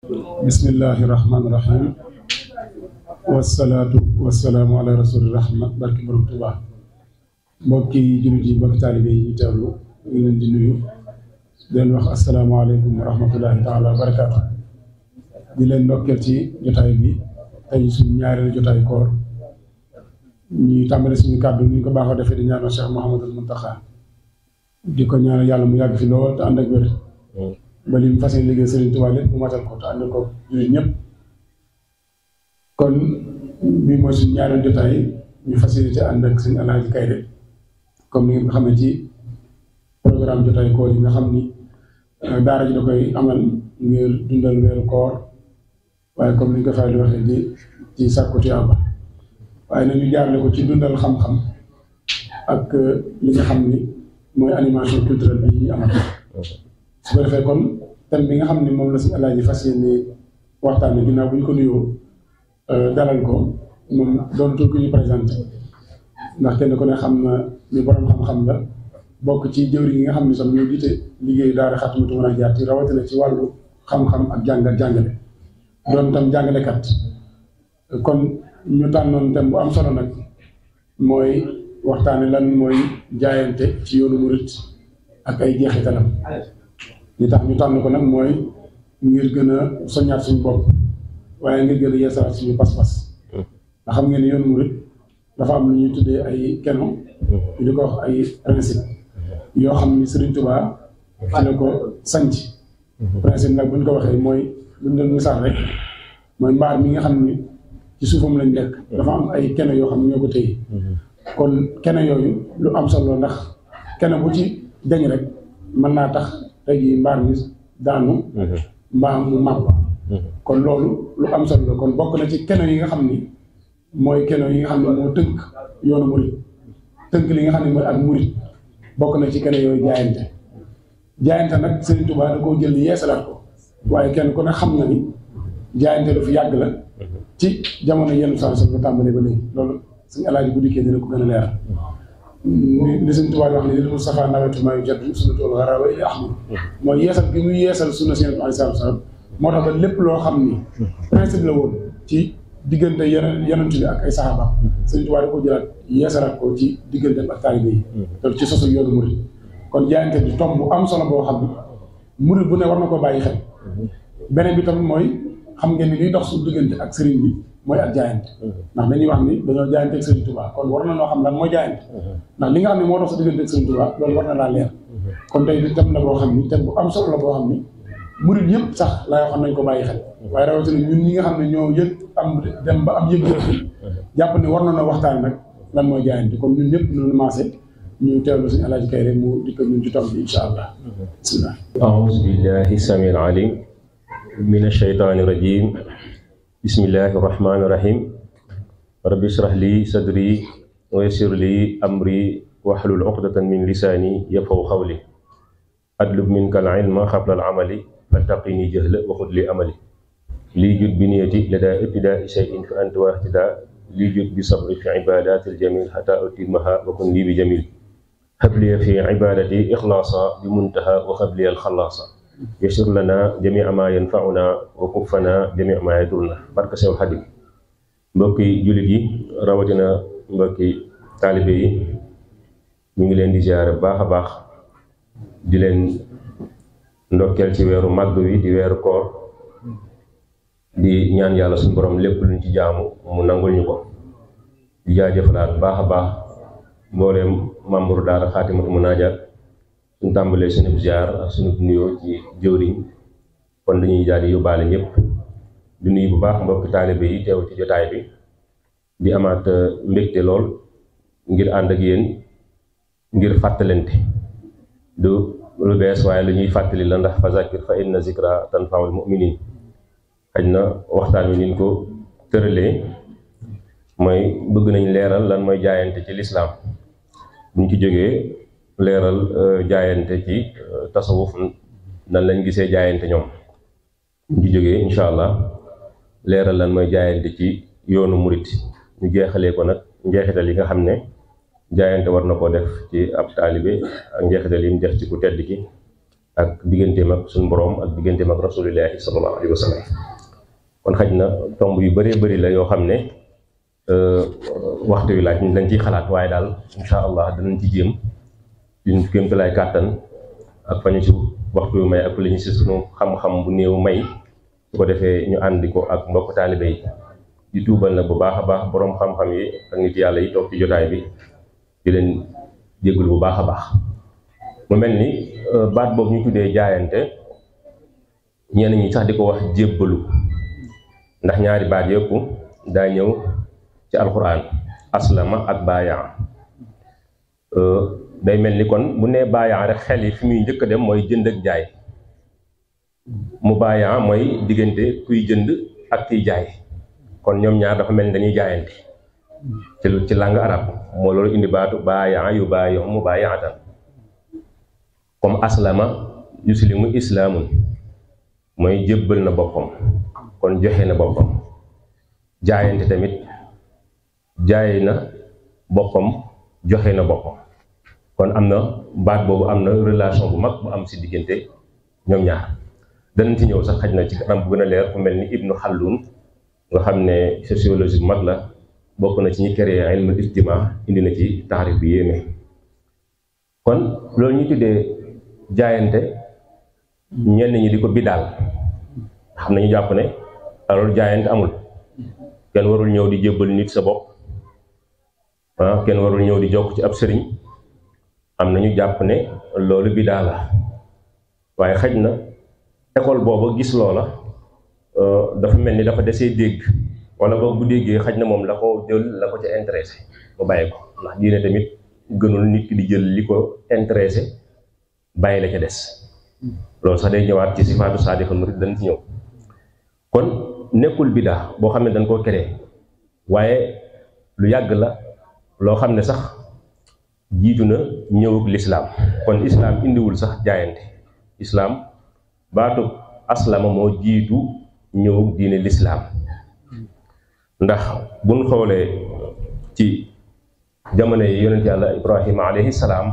bismillahi rahmaani rahim wasalaatu wasalaamu ala rasuli rahma barki borom Tuubaa. mbokki jullit yi mbokki taalibe yi ñu teewlu ñu leen di nuyu di leen wax asalaamaaleykum wa rahmatullahi taala wa barakaatu. di leen ndokkeel ci jotaay bi tey suñu ñaareelu jotaay koor ñuy tàmbale suñu kàddu ni ñu ko baaxoo defee di ñaanal Cheikh Mouhamadul Muntaxa di ko ñaanal yàlla mu yàgg fi lool te ànd ak wér ba li mu fas yéene liggéey Serigne Touba lépp mu matal ko te ànd ko jullit ñëpp. kon bii mooy suñu ñaareelu jotaay ñu fas yéene ci ànd ak suñu Alaaji Kayre comme ni ngeen ko xamee ci programme jotaay koor yi nga xam ni daara ji da koy amal ngir dundal weeru koor waaye comme ni ñu ko faral di waxee di ci sàkku tiyaaba waaye nag ñu jaarale ko ci dundal xam-xam ak li nga xam ni mooy animation culturelle bi ñu amal. su ko defee kon thème bi nga xam ne moom la si Alaaji fas yéene waxtaanee ginnaaw bu ñu ko nuyoo dalal ko moom doon tur ki ñu présenté ndax kenn ku ne xam na ni borom xam-xam la bokk ci jëwri yi nga xam ne sax ñoo jiite liggéey daara Xatmatul Munaajaat rawatina ci wàllu xam-xam ak jàngale doon tam jàngalekat. kon ñu tànnoon thème bu am solo nag mooy waxtaane lan mooy jaayante ci yoonu murit ak ay jeexitalam. li tax ñu tànn ko nag mooy ngir gën a soññaat suñu bopp waaye ngir gën a yeesalaat suñu pas-pas nga xam ngeen ne yoonu murit dafa am lu ñuy tuddee ay keno ñu di ko wax ay principe yoo xam ni Serigne Touba fi la ko sanc principe nag buñ ko waxee mooy luñ doon misaal rek mooy mbaar mi nga xam ni ci suufam lañ nekk dafa am ay keno yoo xam ne ñoo ko téye kon keno yooyu lu am solo ndax keno bu ci deñ rek mën naa tax tey jii mbaar mi daanu mbaa mu màbb kon loolu lu am solo la kon bokk na ci keno yi nga xam ni mooy keno yi nga xam ne moo tënk yoonu murit tënk li nga xam ne mooy ak murit bokk na ci keno yooyu jaayante nag Serigne Touba da koo jël yeesalaat ko waaye kenn ku ne xam na ni jaayante lu fi yàgg la ci jamono yenn saa soxna ba tàmbalee ba léegi loolu suñu Alaaji bu dikkee dina ko gën a leeral li Sëñ Tuubaa wax ni li Mustafa nawetu maa yu jaddu sunnatul ghara wa ila ahmad mooy yeesal gi muy yeesal sunna Sëñ Tuubaa alayhi salaam moo tax ba lépp loo xam ni principe la woon ci diggante yonent bi ak ay saxaaba Sëñ Tuubaa da ko jëlaat yeesalaat ko ci diggante ak taalibe yi loolu ci sosu yoonu murid kon jaayante bi tomb bu am solo boo xam ni murid bu ne war na ko bàyyi xel. beneen bi tam mooy xam ngeen ni liy dox suñu diggante ak sëriñ bi mooy ak jaayante ndax dañuy wax ni dañoo jaayante ak Serigne Touba kon war na noo xam lan mooy jaayante ndax li nga xam ne moo dox sa diggante ak Serigne Touba loolu war na laa leer kon tey di tem la boo xam ni tem bu am solo la boo xam ni murid yëpp sax laa yoo xam nañ ko bàyyi xel waaye rawatina ñun ñi nga xam ne ñoo yëg am dem ba am yëg-yëg jàpp ni war na noo waxtaan nag lan mooy jaayante kon ñun ñëpp ñu maase ñu teewlu suñu Alaaji Kayre mu dikk ñun ci tomb bi incha allah bismillah. a'uuzu billahi samiil aliim mina shaytaani rajiim bismillahi rahmaani rahim rabbi shrah li sadri wa yassir li amri wahlul uqdatan min lisaani yafqahu qawli atlub minka al-ilma qabla al-amali faltaqini jahla wa khudh li amali lii jud bi niyati ladaa ibtidaa'i shay'in fa anta wa ihtidaa lii jud bi sabri fi ibadaati al-jamil hatta utimmaha wa kun li bi jamil habli fi ibadati ikhlaasa bi muntaha wa habli al-khalaasa yasir lana jamia ma yanfauna wa kuffana jamia ma yadurna barka Seex Xaadim. mbokki jullit yi rawatina mbokki taalibe yi ñu ngi leen di ziyaare baax a baax di leen ndokkeel ci weeru màgg wi di weeru koor di ñaan yàlla suñu borom lépp luñ ci jaamu mu nangul ñu ko di jaajëfalaat baax a baax mbooleem membre daara Xaatmatul Munaajaat suñu tàmbalee suñu ziar ak suñu nuyoo ci jëwriñ kon dañuy daal di yóbbaale ñëpp di nuyu bu baax mbokk taalibe yi teew ci jotaay bi di amaat mbégte lool ngir ànd ak yéen ngir fàttalante du lu bees waaye lu ñuy fàttali la ndax fa zakir fa inna zikra tanfa'ul mu'minin xaj na waxtaan wi niñ ko tëralee mooy bëgg nañ leeral lan mooy jaayante ci lislaam buñ ci jógee leeral jaayante ci tasawuf nan lañ gisee jaayante ñoom buñ ci jógee incha allah leeral lan mooy jaayante ci yoonu murit ñu jeexalee ko nag njeexital yi nga xam ne jaayante war na koo def ci ab taalibe ak njeexital yi mu def ci ku tedd ki ak digganteem ak suñu borom ak digganteem ak rasulillahi sallallahu alayhi wa sallam. kon xaj na tomb yu bëree bëri la yoo xam ne waxtu wi laaj ñu dañ ciy xalaat, waaye daal incha allah danañ ci jéem suñu kéemtalaay kàttan ak fa ñu si waxtu wi may ak li ñu si suñu xam-xam bu néew may, su ko defee ñu àndi ko ak mbokk taalibe yi di tuubal nag bu baax a baax boroom xam-xam yi ak nit yàlla yi toog ci jotaay bi di leen jégalu bu baax a baax. mu mel ni baat boobu ñu tuddee jaayante ñenn ñi sax di ko wax jébbalu, ndax ñaari baat yëpp daa ñëw ci alquran, aslama ak baayaa. day mel ni kon bu nee baayaa rek xel yi fi muy njëkk a dem mooy jënd ak jaay, mu baayaa mooy diggante kuy jënd ak kiy jaay, kon ñoom ñaar dafa mel ni dañuy jaayante ci langue arabe, moo loolu indi baatu baayaa yu baayu mu baayaatan. comme aslama yuslimu islaamun mooy jébbal na boppam, kon joxe na boppam. jaayante tamit jaay na boppam joxe na boppam, kon am na baat boobu am na relation bu mag bu am si diggante ñoom ñaar. danañ ci ñëw sax xaj na ci kanam bu gën a leer ku mel ni Ibnu Xaldun nga xam ne sociologie bu mag la, bokk na ci ñi créé ilmul ijtimaa, indi na ci taarif bi yéeme. kon loolu ñu tuddee jaayante ñenn ñi di ko bidaal, xam nañu jàpp ne alors jaayante amul, kenn warul ñëw di jébbal nit sa bopp, kenn warul ñëw di jokk ci ab sëriñ. am nañu jàpp ne loolu bidaa la, waaye xaj na école booba gis loola dafa mel ni dafa desee dégg, wala boog bu déggee xaj na moom la ko jël la ko ca intéressé mu bàyyi ko, ndax diine tamit gënul nit ki di jël li ko intéressé bàyyi la ca des. loolu sax day ñëwaat ci sifaatu saadiqul murid dañ ci ñëw. kon nekkul bidaa boo xam ne dañ koo créé, waaye lu yàgg la loo xam ne sax jiitu na ñëwug lislaam. kon islaam indiwul sax jaayante, islaam baatu aslama moo jiitu ñëwug diine lislaam. ndax buñ xoolee ci jamono yi yonent yàlla Ibrahima alayhi salaam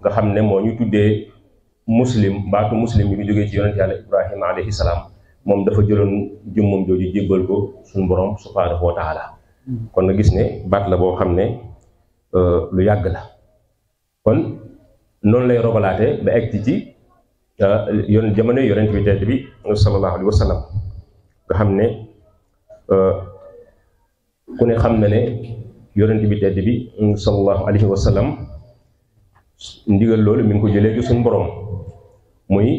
nga xam ne moo ñu tuddee muslim, baatu muslim yi ngi jógee ci yonent yàlla Ibrahima alayhi salaam, moom dafa jëloon jëmmam jooju jébbal ko suñu borom subhaanahu wa taala. kon nga gis ne baat la boo xam ne lu yàgg la. kon noonu lay rogalaate ba egg ci jamono yonent bi tedd bi sallallahu alayhi wa sallam nga xam ne ku ne xam na ne yonent bi tedd bi sallallahu alayhi wa sallam ndigal loolu mi ngi ko jëlee ci suñu borom, muy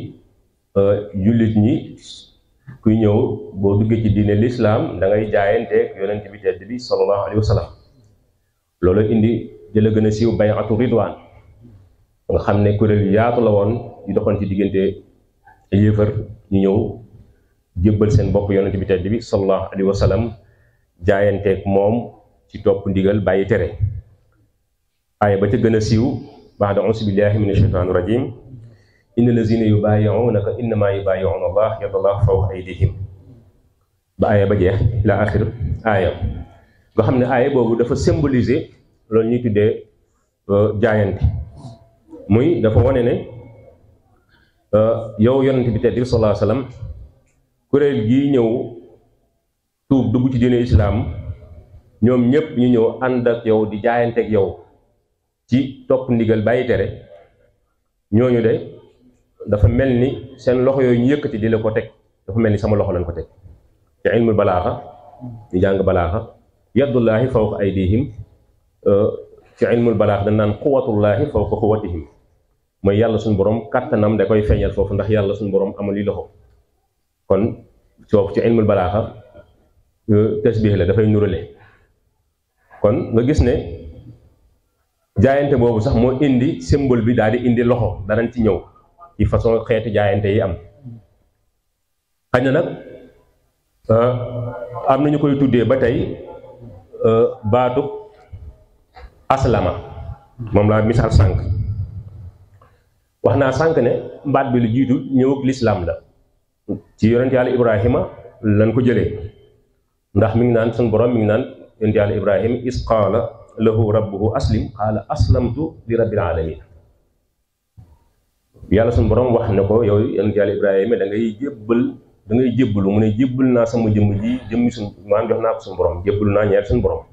jullit ñi kuy ñëw boo duggee ci diine lislaam da ngay jaayanteeg yonent bi tedd bi sallallahu alayhi wa sallam. loolu indi jëla gën a siiw bay'atu ridwaan nga xam ne kuréel yu yaatu la woon di doxoon ci diggante yéefar ñu ñëw jébbal seen bopp yonent bi tedd bi sallallahu alayhi wa sallam, jaayanteeg moom ci topp ndigal bàyyi tere. aaya ba ca gën a siiw ba'da a'uuzu billahi mina shaytaani rajiim, inna lazina yubaayi'uunaka innamaa yubaayi'uuna Allah yadullaahi fawqa aydihim, ba aaya ba jeex ila axir aaya. nga xam ne aaya boobu dafa symboliser loolu ñuy tuddee jaayante, muy dafa wane ne yow yonent bi tedd bi sallallahu alayhi wa sallam, kuréel gii ñëw tuub dugg ci diine islaam, ñoom ñëpp ñu ñëw ànd ak yow di jaayante ak yow ci topp ndigal bàyyi tere. ñooñu de dafa mel ni seen loxo yooyu ñu yëkkati di la ko teg, dafa mel ni sama loxo lañ ko teg. ci ilmul balaaxa ñu jàng balaaxa, yadullaahi fawqa aydihim, ci ilmul balaaxa dañ naan quwwatullaahi fawqa quwwatihim, mooy yàlla suñu borom kàttanam da koy feeñal foofu, ndax yàlla suñu borom amul li loxo. kon foofu ci ilmul balaaxa tasbih la, dafay nurale. kon nga gis ne jaayante boobu sax moo indi symbole bi daal di indi loxo, danañ ci ñëw ci façon xeeti jaayante yi am. xëy na nag am na ñu koy tuddee ba tey baatu aslama, moom laa misaal sànq. wax naa sànq ne baat bi lu jiitu ñëwug lislaam la, ci yonent yàlla Ibrahima lañ ko jëlee, ndax mi ngi naan suñu borom mi ngi naan yonent yàlla Ibrahima is qaala lahu rabbuhu aslim qaala aslamtu li rabbil alamin. yàlla suñu borom wax ne ko yow yonent yàlla Ibrahima da ngay jébbalu mu ne jébbal naa sama jëmm ji jëmmi suñ maanaam jox naa ko suñu borom jébbalu naa ñeer suñu borom.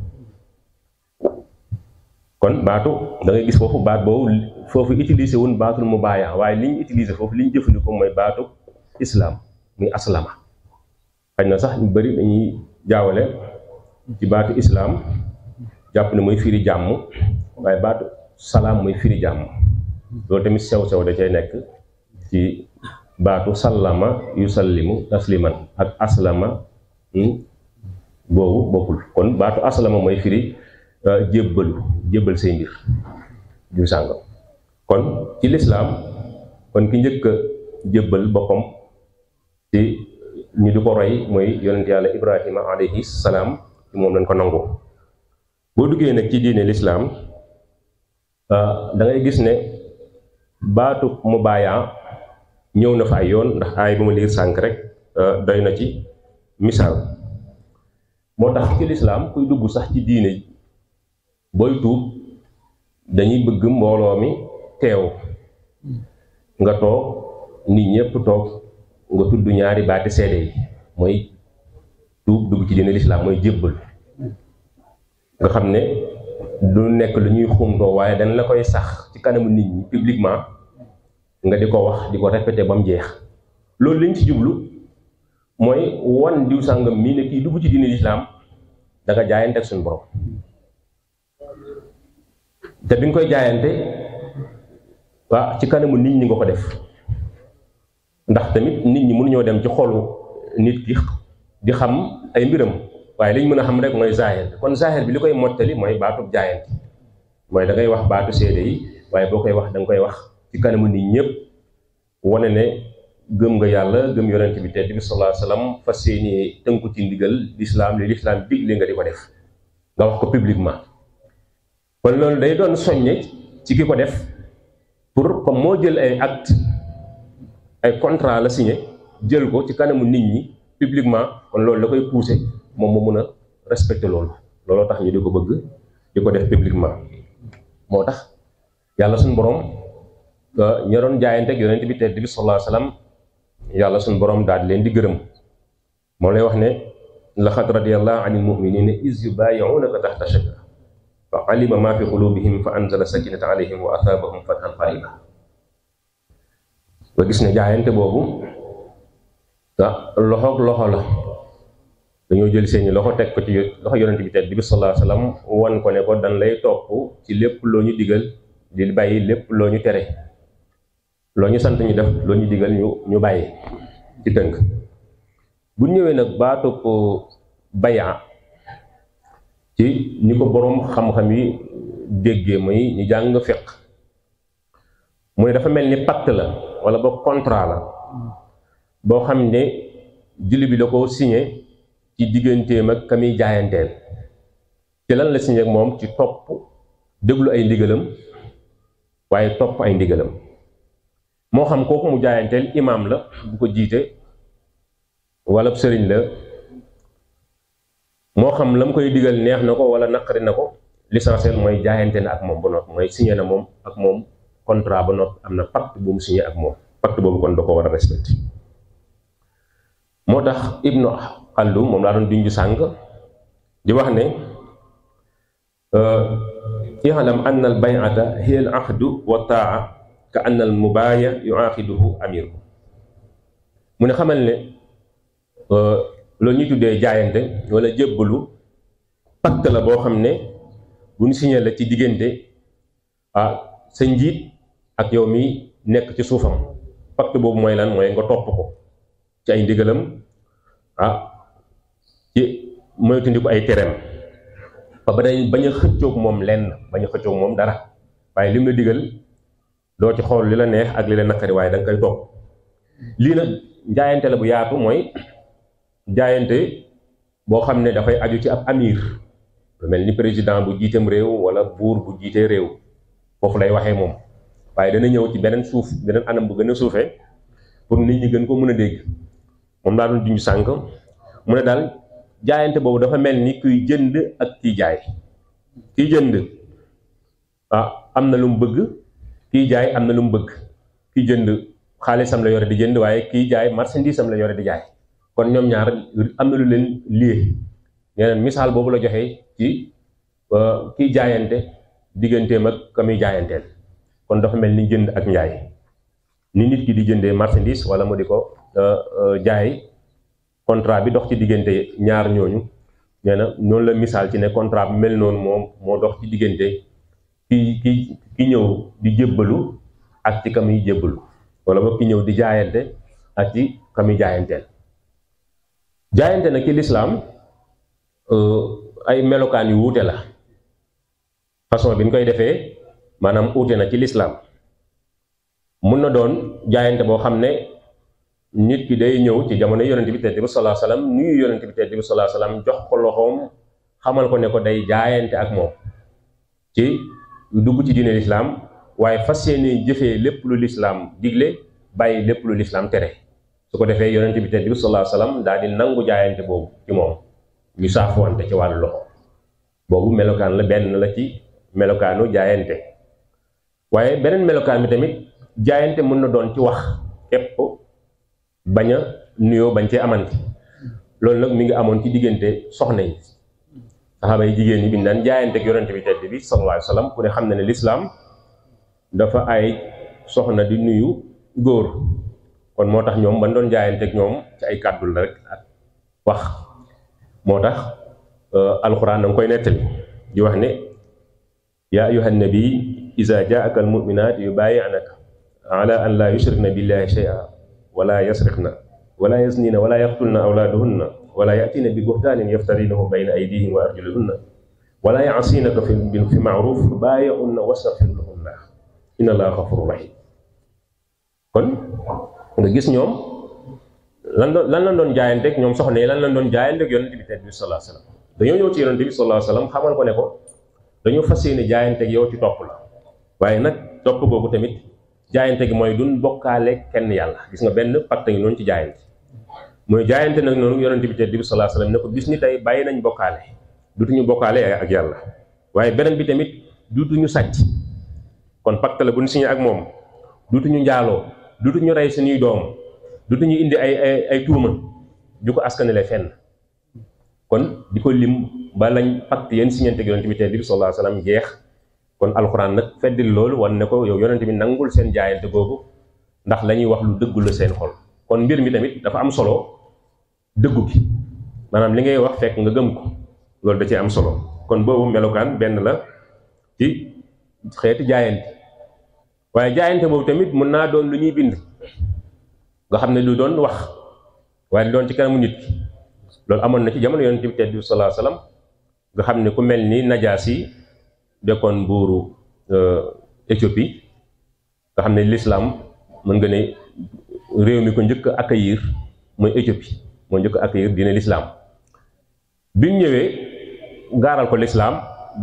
kon baatu da ngay gis foofu baat boobu foofu utilisé woon baatul mu baaya waaye li ñu utilisé foofu li ñu jëfandikoo mooy baatu islam muy aslama. xëy na sax ñu bëri dañuy jaawale ci baatu islam jàpp ne mooy firi jàmm waaye baatu salaam mooy firi jàmm loolu tamit sew-sew da cay nekk ci baatu sallama yusallimu tasliman ak aslama boobu bokkul. kon baatu aslama mooy firi jébbal say mbir du sàngam. kon ci lislaam kon ki njëkk a jébbal boppam ci ñu di ko roy mooy yonent yàlla Ibrahima alayhi salaam ci moom lañ ko nangoo. boo duggee nag ci diine lislaam da ngay gis ne baatu mu baayaa ñëw na fa ay yoon ndax aay bu ma liir sànk rek doy na ci misaal. moo tax ci lislaam kuy dugg sax ci diine booy tuub dañuy bëgg mbooloo mi teew nga toog nit ñépp toog nga tudd ñaari baati seede yi mooy tuub dugg ci diine lislaam mooy jébbal nga xam ne du nekk lu ñuy xumtoo waaye dañ la koy sax ci kanamu nit ñi publiquement nga di ko wax di ko répété ba mu jeex. loolu liñ ci jublu mooy wan diw sàngam mii ne kii dugg ci diine lislaam da nga jaayante ak suñu borom te bi nga koy jaayante waa ci kanamu nit ñi nga ko def ndax tamit nit ñi mënuñoo dem ci xolu nit ki di xam ay mbiram waaye liñ mën a xam rek mooy zahir kon zahir bi li koy mottali mooy baatub jaayante mooy da ngay wax baatu seede yi waaye boo koy wax da nga koy wax ci kanamu nit ñëpp wane ne gëm nga yàlla gëm yonent bi tedd bi sallallahu alayhi wasallam fas yéene tënku ci ndigal lislaam li lislaam digle nga di ko def nga wax ko publiquement. kon loolu day doon soññe ci ki ko def pour comme moo jël ay acte ay contrat la signé jël ko ci kanamu nit ñi publiquement kon loolu la koy pousser moom mu mun a respecter looloo tax ñu di ko bëgg di ko def publiquement. moo tax yàlla suñu borom ña doon jaayante ak yonent bi tedd bi sallallahu alayhi wasallam yàlla suñu borom daal di leen di gërëm moom lay wax ne laqad radiyallahu anil mu'minina iz yubayi'unaka tahta shajara fa alima ma fi qulubihim fa anzala sakinata alayhim wa athabahum fathan qariba. nga gis ne jaayante boobu loxoog loxo la dañoo jël seeni loxo teg ko ci loxo yonent bi tedd bi sallallahu alayhi wasallam wan ko ne ko dan lay topp ci lépp loo ñu digal di bàyyi lépp loo ñu tere loo ñu sant ñu def loo ñu digal ñu bàyyi ci tënk. bu ñëwee nag baatu ko bayaa ci ni ko boroom xam-xam yi déggee mooy ñu jàng fiq mooy dafa mel ni pacte la wala ba contrat la boo xam ne julli bi da ko signé ci digganteem ak ka muy jaayanteel ci lan la signé ak moom ci topp déglu ay ndigalam waaye topp ay ndigalam moo xam kooku mu jaayanteel imaam la bu ko jiite wala sëriñ la moo xam la mu koy digal neex na ko wala naqari na ko l'essentiel mooy jaayante na ak moom ba noppi mooy signé na moom ak moom contrat ba noppi am na pacte bu mu signé ak moom pacte boobu kon da ko war a respecté. moo tax Ibnu Khaldun moom laa doon junj sànq di wax ne i'lam anna al bay'ata hiya al aqdu wa ta'a ka anna al mubaya yu'aqiduhu amiru mu ne xamal ne loolu ñuy tuddee jaayante wala jébbalu pacte la boo xam ne bu ñu signé la ci diggante sa njiit ak yow mi nekk ci suufam pacte boobu mooy lan mooy nga topp ko ci ay ndigalam ci moytandiku ay tereem ba bañ a xëccoog moom lenn bañ a xëccoog moom dara waaye lim la digal doo ci xool li la neex ak li la naqari waaye da nga koy topp. lii nag jaayante la bu yaatu mooy jaayante boo xam ne dafay aju ci ab amir lu mel ni président bu jiiteem réew wala buur bu jiitee réew foofu lay waxee moom waaye dana ñëw ci beneen anam bu gën a suufee pour nit ñi gën ko mën a dégg moom laa doon junj sànq mu ne daal jaayante boobu dafa mel ni kuy jënd ak kiy jaay kiy jënd am na lu mu bëgg kiy jaay am na lu mu bëgg ki jënd xaalisam la yore di jënd waaye kii jaay marchandise am la yore di jaay kon ñoom ñaar am na lu leen lié ñeneen misaal boobu la joxe ci kiy jaayante digganteem ak ka muy jaayanteel kon dafa mel ni jënd ak njaay ni nit ki di jëndee marchandise wala mu di ko jaay contrat bi dox ci diggante ñaar ñooñu nee na noonu la misaal ci ne contrat bi mel noonu moom moo dox ci diggante ki ñëw di jébbalu ak ci ka muy jébbalu wala boog ki ñëw di jaayante ak ci ka muy jaayanteel jaayante nag ci lislaam ay melokaan yu wuute la façon bi ñu koy defee maanaam uute na ci lislaam mun na doon jaayante boo xam ne nit ki day ñëw ci jamono yonent bi tedd bi sallallahu alayhi wasallam nuyu yonent bi tedd bi sallallahu alayhi wasallam jox ko loxoom xamal ko ne ko day jaayante ak moom ci dugg ci diine lislaam waaye fas yéene jëfee lépp lu lislaam digle bàyyi lépp lu lislaam tere su ko defee yonent bi tedd bi sallallahu alayhi wasallam daal di nangu jaayante boobu ci moom ñu saafuwante ci wàllu loxo boobu melokaan la benn la ci melokaanu jaayante waaye beneen melokaan bi tamit jaayante mën na doon ci wax képp bañ a nuyoo bañ cee amante loolu nag mi ngi amoon ci diggante soxna yi saxaaba yi jigéen ñi bi ñu daan jaayante ak yonent bi tedd bi sallallahu alayhi wasallam ku ne xam na ne lislaam dafa ay soxna di nuyu góor kon moo tax ñoom ban doon jaayante ak ñoom ci ay kàddu la rek ak wax moo tax alquran da nga koy nettali di wax ne yaa ayyuhan nabi iza jaaka al mu'minaat yubayi'naka ala an la yushrikna billahi shay'an wala yasriqna wala yaznina wala yaqtulna awlaadahunna wala ya'tina bi buhtaanin yaftarinahu bayna aydihim wa arjulihunna wala ya'sinaka fi ma'ruf baayi'hunna wastaghfir lahunna inna allaha ghafurur rahim kon nga gis ñoom lan lañ doon jaayanteeg ñoom soxna yi lan lañ doon jaayanteeg yonent bi tedd bi sallallahu alayhi wasallam dañoo ñëw ci yonent bi sallallahu alayhi wasallam xamal ko ne ko dañoo fas yéene jaayanteeg yow ci topp la waaye nag topp googu tamit jaayante gi mooy duñ bokkaale kenn yàlla gis nga benn pacte ngi noonu ci jaayante mooy jaayante nag noonu yonent bi tedd bi sallallahu alayhi wasallam ne ko bis ni tey bàyyi nañ bokkaale dutuñu bokkaale ak yàlla waaye beneen bi tamit dutuñu sàcc kon pacte la bu ñu signé ak moom dutuñu njaaloo dutuñu rey suñuy doom dutuñu indi ay tuuma ju ko askanale fenn kon di ko lim ba lañ pacte yéen signé ak yonent bi tedd bi sallallahu alayhi wasallam jeex kon alxuraan nag feddil loolu wan ne ko yow yonent bi nangul seen jaayante googu ndax la ñuy wax lu dëggu la seen xol kon mbir mi tamit dafa am solo dëggu gi maanaam li ngay wax fekk nga gëm ko loolu da cee am solo kon boobu melokaan benn la ci xeeti jaayante waaye jaayante boobu tamit mën naa doon lu ñuy bind nga xam ne lu doon wax waaye lu doon ci kanamu nit ki loolu amoon na ci jamono yonent bi tedd bi sallallahu alayhi wasallam nga xam ne ku mel ni Najaasi dekkoon buuru Éthiopie nga xam ne l'islam mën nga ne réew mi ko njëkk a accueillir mooy Éthiopie moo njëkk a accueillir diine l'islam bi mu ñëwee gaaral ko l'islam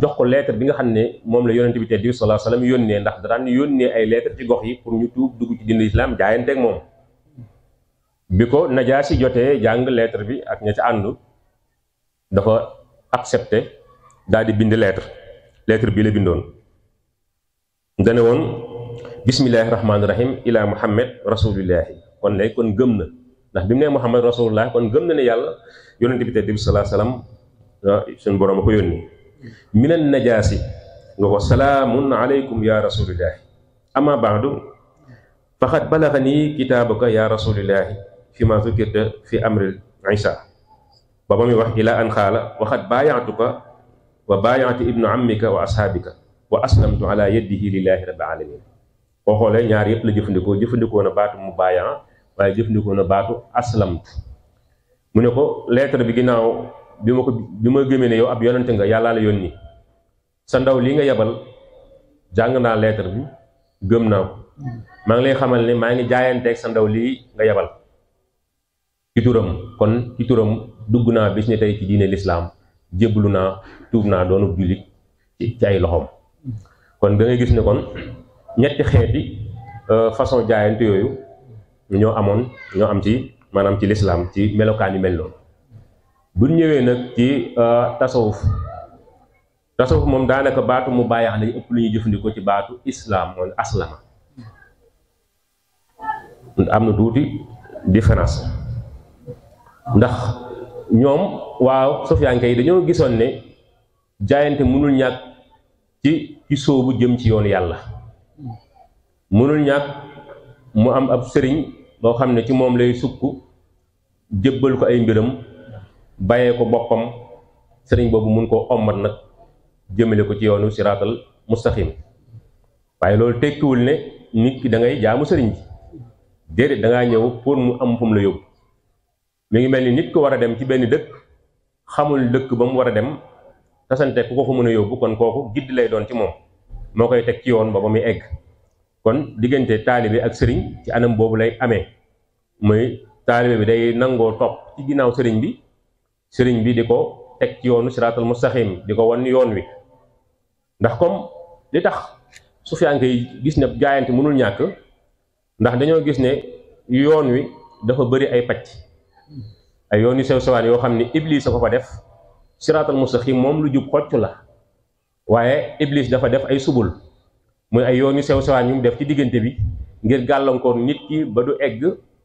jox ko lettre bi nga xam ne moom la yonent bi tedd bi sallallahu alayhi wasallam yónnee ndax daan yónnee ay lettre ci gox yi pour ñu tuub dugg ci diine l'islam jaayante ak moom bi ko Najaasi jotee jàng lettre bi ak ña ca àndu dafa accepté daal di bind lettre bi la bindoon dane woon bismillahi rahmaani rahim ila muhammad rasulillahi kon léegi kon gëm na ndax bi mu nee muhammad rasulullah kon gëm na ne yàlla yonent bi tedd bi sallallahu alayhi wasallam suñu borom a ko yónni minan najaasi nga ko salaamun alaykum ya rasulillahi ama ba'du faqad balaghani kitaabuka ya rasulillahi fi ma zukirta fi amri isa ba muy wax ila an xaala waxat baayatuka wa baayaati ibnu ammika wa ashaabika wa aslamtu ala yadihi lillahi rabbil alamin boo xoolee ñaar yëpp la jëfandikoo na baatu mu baayaa waaye jëfandikoo na baatu aslamtu mu ne ko lettre bi ginnaaw bi ma gëmee ne yow ab yonante nga yàllaa la yónni sa ndaw lii nga yebal jàng naa lettre bi gëm naa ko maa ngi lay xamal ne maa ngi jaayanteeg sa ndaw lii nga yebal ci turam kon ci turam dugg naa bis ni tey ci diine l'islam jébbalu naa tuub naa doonu jullit ci ay loxoom kon da ngay gis ne kon ñetti xeeti façon jaayante yooyu ñoo am ci maanaam ci lislaam ci melokaan yu mel noonu bu ñëwee nag ci tasawuf moom daanaka baatu mu bàyyi lañu ëpp lu ñuy jëfandikoo ci baatu islam mooy aslama am na tuuti différence ndax ñoom waaw sufiyanke yi dañoo gisoon ne jaayante mënul ñàkk ci sóobu jëm ci yoonu yàlla, mënul ñàkk mu am ab sëriñ boo xam ne ci moom lay sukk jébbal ko ay mbiram bàyyee ko boppam, sëriñ boobu mun koo ommat nag jëmale ko ci yoonu siraatal mustaqim. waaye loolu tekkiwul ne nit ki da ngay jaamu sëriñ bi, déedéet da ngaa ñëw pour mu am fu mu la yóbbu. mi ngi mel ni nit ko war a dem ci benn dëkk xamul dëkk ba mu war a dem tasante ku ko fa mën a yóbbu, kon kooku gidd lay doon ci moom, moo koy teg ci yoon ba muy egg. kon diggante taalibe ak sëriñ ci anam boobu lay amee, muy taalibe bi day nangoo topp ci ginnaaw sëriñ bi, sëriñ bi di ko teg ci yoonu siraatal mustaqim, di ko wan yoon wi. ndax comme li tax sufiyanke yi gis ne jaayante mënul ñàkk, ndax dañoo gis ne yoon wi dafa bëri ay pacc, ay yoon yu sew sewaan yoo xam ne iblis a ko fa def. siraatal mustaqim moom lu jub xocc la, waaye iblis dafa def ay subul, muy ay yoon yu sew sewaan yu mu def ci diggante bi ngir gàllankoor nit ki ba du egg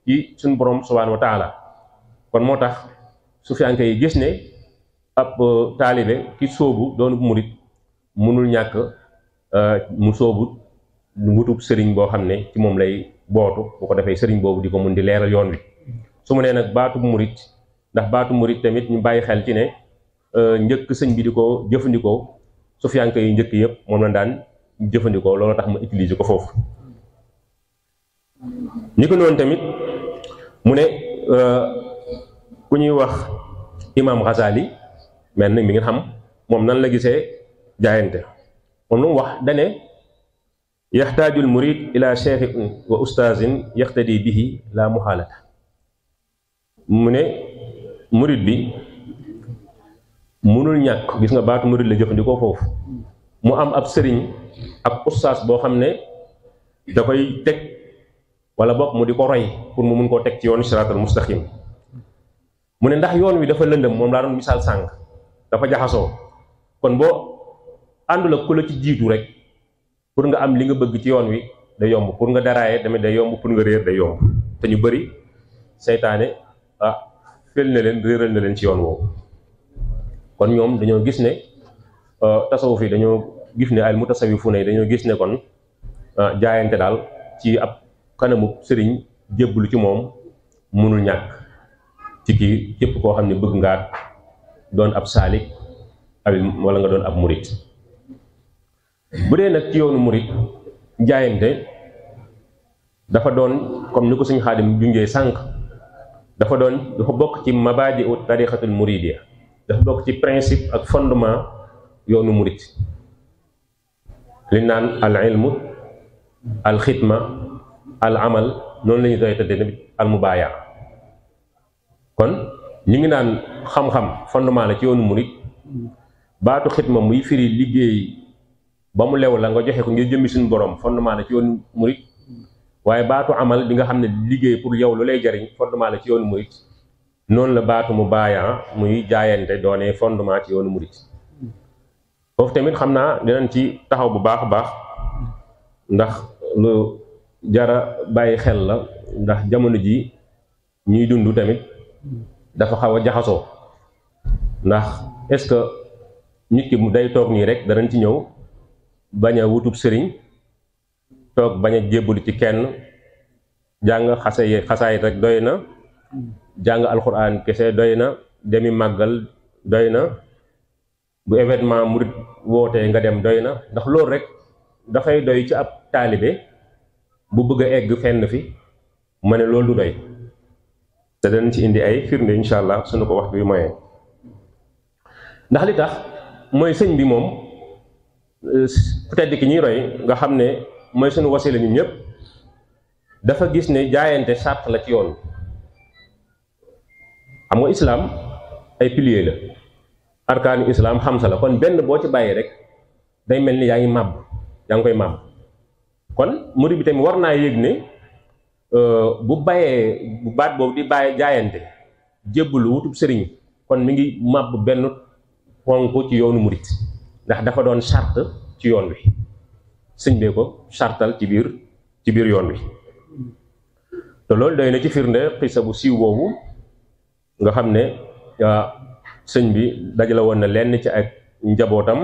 ci suñu borom subhaanahu wa taala. kon moo tax sufiyanke yi gis ne ab taalibe ki sóobu doonu murit mënul ñàkk mu sóobu wutub sëriñ boo xam ne ci moom lay bootu, bu ko defee sëriñ boobu di ko mun di leeral yoon wi. su ma nee nag baatub murit, ndax baatu murit tamit ñu bàyyi xel ci ne njëkk sëñ bi di ko jëfandikoo sufiyanke yi njëkk yëpp moom la daan jëfandikoo, loolu tax ma utiliser ko foofu. ñi ko noonu tamit mu ne ku ñuy wax imam Ghazali mel na mi ngi xam moom nan la gisee jaayante. moom lu mu wax dane yaxtaajul murid ila cheikhin wa ustaazin yaxtadi bihi la muhalata. mu ne murid bi munul ñàkk, gis nga baatu murid la jëfandikoo foofu, mu am ab sëriñ ak ustaas boo xam ne da koy teg wala boog mu di ko roy pour mu mun koo teg ci yoonu siraatal mustaqim. mu ne ndax yoon wi dafa lëndëm, moom laa doon misaal sànq, dafa jaxasoo. kon boo àndul ak ku la ci jiitu rek pour nga am li nga bëgg ci yoon wi day yomb, pour nga daraaye tamit day yomb, pour nga réer day yomb. te ñu bëri seytaane fel na leen, réeral na leen ci yoon woowu. kon ñoom dañoo gis ne tasawuf yi dañoo gis ne al mutasawwifuna yi dañoo gis ne kon jaayante daal ci ab kanamu sëriñ jébbalu ci moom mënul ñàkk ci kii képp koo xam ne bëgg ngaa doon ab saalik wala nga doon ab murit. bu dee nag ci yoonu murit jaayante dafa doon comme ni ko suñu Xaadim junjee sànq, dafa bokk ci mabaadi u tariqatul muridiyya, dafa bokk ci principe ak fondement yoonu murit. li naan al ilmu al xidma al amal, noonu la ñu koy tëddee tamit al mubaaya. kon ñu ngi naan xam-xam fondement la ci yoonu murit. baatu xidma muy firi liggéey ba mu lew la nga joxe ko ngir jëmmi suñu borom, fondement la ci yoonu murit. waaye baatu amal bi nga xam ne liggéey pour yow lu lay jariñ, fondement la ci yoonu murit. noonu la baatu mubaaya muy jaayante doone fondement ci yoonu murit. foofu tamit xam naa dinañ ci taxaw bu baax a baax, ndax lu jara bàyyi xel la, ndax jamono ji ñuy dund tamit dafa xaw a jaxasoo. ndax est-ce que nit ki day toog nii rek danañ ci ñëw bañ a wutub sëriñ, toog bañ a jébbalu ci kenn, jàng xasaayit rek doy na, jàng alxuraan kese doy na, demi màggal doy na, bu événement murit wootee nga dem doy na. ndax loolu rek dafay doy ci ab taalibe bu bëgg a egg fenn fi, ma ne loolu du doy. te dañ ci indi ay firnde incha allah suñu ko waxtu yu moyee. ndax li tax mooy sëñ bi moom peut-être ki ñuy roy nga xam ne mooy suñu wasila ñun ñëpp, dafa gis ne jaayante sàrt la ci yoon. xam nga islaam ay piliers la, arkaanu islaam xamsa la, kon benn boo ci bàyyi rek day mel ni yaa ngi koy màbb. kon murid bi tamit war naa yëg ne bu baat boobu di bàyyi jaayante jébbalu wutub sëriñ, kon mi ngi màbb benn ponk ci yoonu murid, ndax dafa doon charte ci yoon wi, sëñ bee ko chartal ci biir yoon wi. te loolu doy na ci firnde xisa bu siiw boobu nga xam ne sëñ bi dajale woon na lenn ci ak njabootam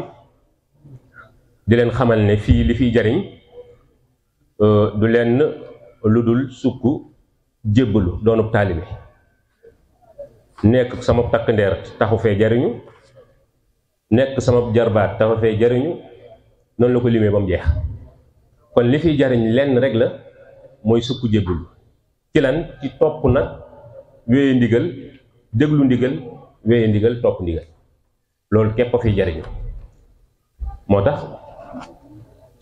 di leen xamal ne fii li fiy jariñ du lenn lu dul sukk jébbalu doonub taalibe nekk sama takk ndeer taxu fee jariñu nekk sama jarbaat taxu fee jariñu noonu la ko limee ba mu jeex kon li fiy jariñ lenn rek la mooy sukk jébbalu ci lan ci topp nag wéye ndigal déglu ndigal wéye ndigal topp ndigal loolu képp a fiy jariñu moo tax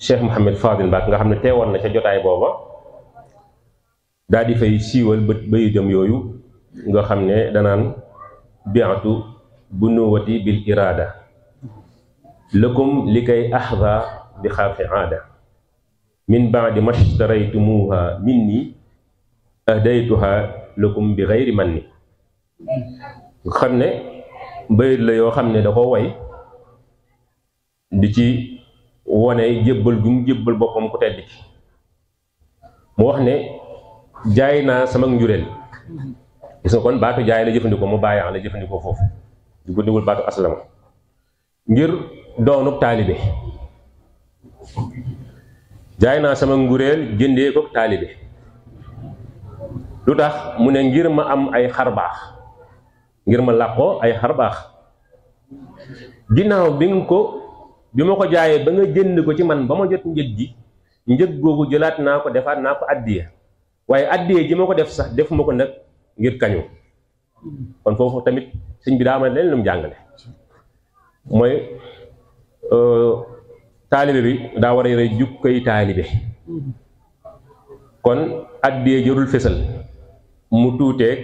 Cheikh Mouhamed Fadil Mbacke nga xam ne teewoon na ca jotaay booba daal di fay siiwal bayitam yooyu nga xam ne danaan bi'atu bunuwati bil irada lakum li kay ahda bi xaafi aada min baadi mashtaraytumuha minni ahdaytuha lakum bi xayri manni nga xam ne bayit la yoo xam ne da ko way di ci wone jébbal gu mu jébbal boppam ku tedd ki mu wax ne jaay naa sama njureel gis nga kon baatu jaay la jëfandikoo mu bàyyaan la jëfandikoo foofu di ko digul baatu aslama ngir doonub taalibe jaay naa sama njureel jëndee ko taalibe lu tax mu ne ngir ma am ay xarbaax ngir ma làqoo ay xarbaax ginnaaw bi ma ko jaayee ba nga jënd ko ci man ba ma jot njëg gi njëg googu jëlaat naa ko defaat naa ko addiya waaye addiya ji ma ko def sax defuma ko nag ngir kañu kon foofu tamit sëñ bi daa ma leen lu mu jàngale mooy taalibe bi daa war a yore jukkay taalibe kon addiya jërul fésal mu tuuteeg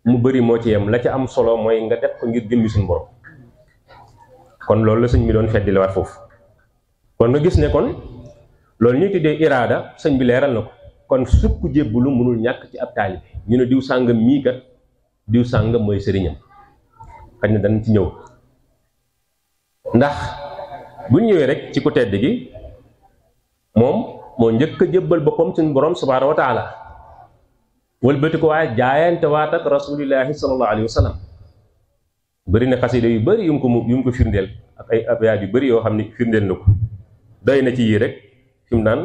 mu bëri moo ci yem la ca am solo mooy nga def ko ngir jëmmi suñu borom kon loolu la sëñ bi doon feddi la waat foofu kon nga gis ne kon loolu ñuy tuddee iraada sëñ bi leeral na ko kon sukk jébbalu mënul ñàkk ci ab taalibe ñu ne diw sàngam mii kat diw sàngam mooy sëriñam xëy na dañ ci ñëw ndax bu ñëwee rek ci ku tedd gi moom moo njëkk a jébbal boppam suñu borom subhaanahu wa taala wëlbati ko waaye jaayante waat ak rasulillahi sallallahu alayhi wa sallam bëri na xasida yu bëri yu mu ko firndeel ak ay abyaat yu bëri yoo xam ne firndeel na ko doy na ci yii rek fi mu naan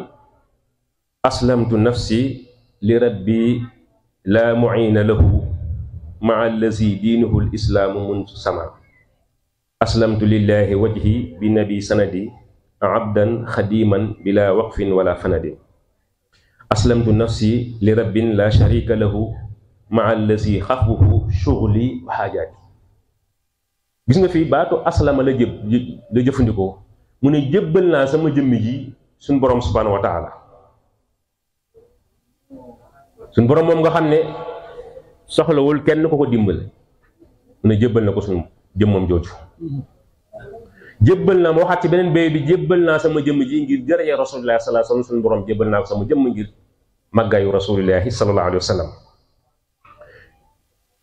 aslamtu nafsi li rabbi la muina lahu maa allazi diinuhu l islaamu munsu sama aslamtu lillahi wajhi bi nabi sanadi abdan xadiman bila waqfin wala fanadin aslamtu nafsi li rabbin la sharika lahu maa allazi xafbuhu shughli wa xaajaati gis nga fii baatu aslama la jëfandikoo mu ne jébbal naa sama jëmmi ji suñ borom subhanahu wa taala suñ borom moom nga xam ne soxlawul kenn ko ko dimbale mu ne jébbal na ko suñ jëmmam jooju jébbal naa ma waxaat ci beneen bay bi jébbal naa sama jëmm ji ngir jërëjë rasulillahi sallallahu alayhi wa sallam suñ borom jébbal naa ko sama jëmm ngir màggaayu rasulillahi sallallahu alayhi wa sallam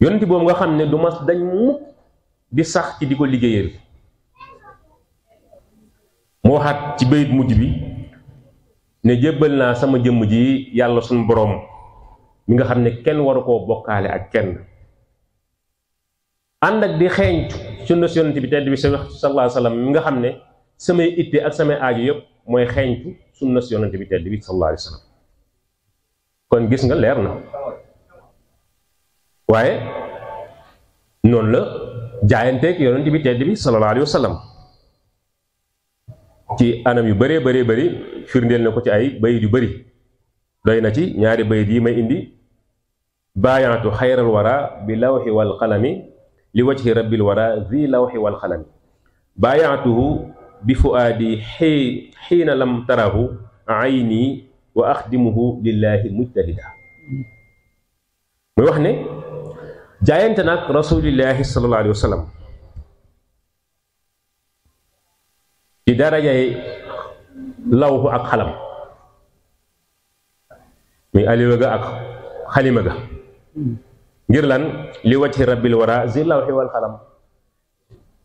yonent boobu nga xam ne du mas dañ mukk di sax ci di ko liggéeyal mu waxaat ci bayit mujj bi ne jébbal naa sama jëmm ji yàlla suñu boroom mi nga xam ne kenn waru koo bokkaale ak kenn ànd ak di xeeñtu sunna si yonent bi tedd bi sallallahu alayhi wa sallam mi nga xam ne samay itte ak samay aaju yëpp mooy xeeñtu sunna si yonent bi tedd bi sallallahu alayhi wa sallam kon gis nga leer na waaye noonu la jaayanteeg yonent bi tedd bi sallallahu alayhi wa sallam ci anam yu bëree bëri firndeel na ko ci ay bayit yu bëri doy na ci ñaari bayit yi may indi baayaatu xayral wara bi lawxi wal qalami li wajhi rabbil wara zi lawxi wal qalami baayaatuhu bi fuaadi xiina lam tarahu ayni wa axdimuhu lillahi mujtahida muy wax ne jaayante nag rasulillahi sallallahu alayhi wa sallam ci darajay lawxu ak xalam muy aliwa ga ak xalima ga ngir lan li wajhi rabbil wara zi lawxi wal xalam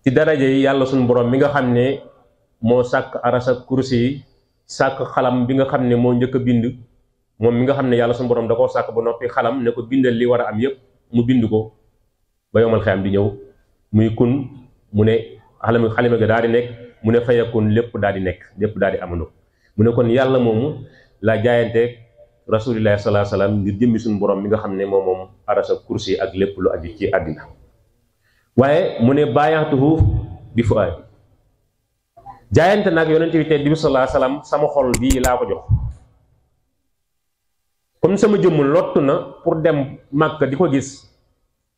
ci daraja yi yàlla suñu borom mi nga xam ne moo sàkk aras ak kursi yi sàkk xalam bi nga xam ne moo njëkk a bind moom mi nga xam ne yàlla suñu borom da koo sàkk ba noppi xalam ne ko bindal li war a am yépp mu bind ko ba yomal xeyam di ñëw muy kun mu ne xalima ga daal di nekk mu ne fayakun lépp daal di nekk lépp daal di amandoo mu ne kon yàlla moomu la jaayanteeg rasulillahi sallallahu alayhi wasallam ngir jëmmi suñu borom mi nga xam ne moom arasa kursi ak lépp lu aju ci àddina waaye mu ne bàyyaatuhu bi fuaadi jaayante nag yonent bi tedd bi sallallahu alayhi wasallam sama xol bii laa ko jox comme sama jëmm lottu na pour dem Makka di ko gis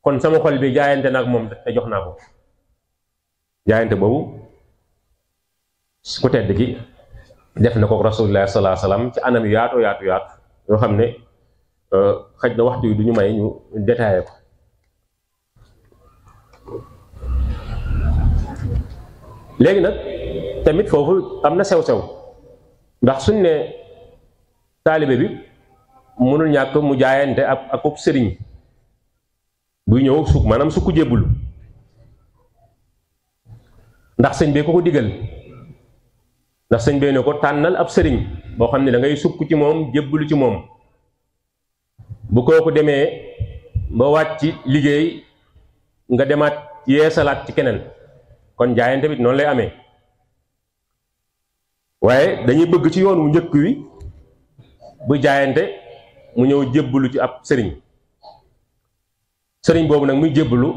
kon sama xol bi jaayante nag moom te jox naa ko jaayante boobu ku tedd gi def na ko rasulullah sallallahu alayhi wasallam ci anam yaatu yoo xam ne xaj na waxtu yi du ñu may ñu détaillé ko léegi nag tamit foofu am na sew-sew ndax suñ ne taalibe bi mënul ñàkk mu jaayante ak sëriñ buy ñëw sukk maanaam sukk jébbulu ndax sëñ bee ko digal ndax sëñ bee ne ko tànnal ab sëriñ boo xam ne da ngay sukk ci moom jébbulu ci moom bu kooku demee ba wàcc liggéey nga demaat yeesalaat ci keneen kon jaayante bi noonu lay amee waaye dañuy bëgg ci yoon wu njëkk wi bu jaayante mu ñëw jébbulu ci ab sëriñ sëriñ boobu nag muy jébbulu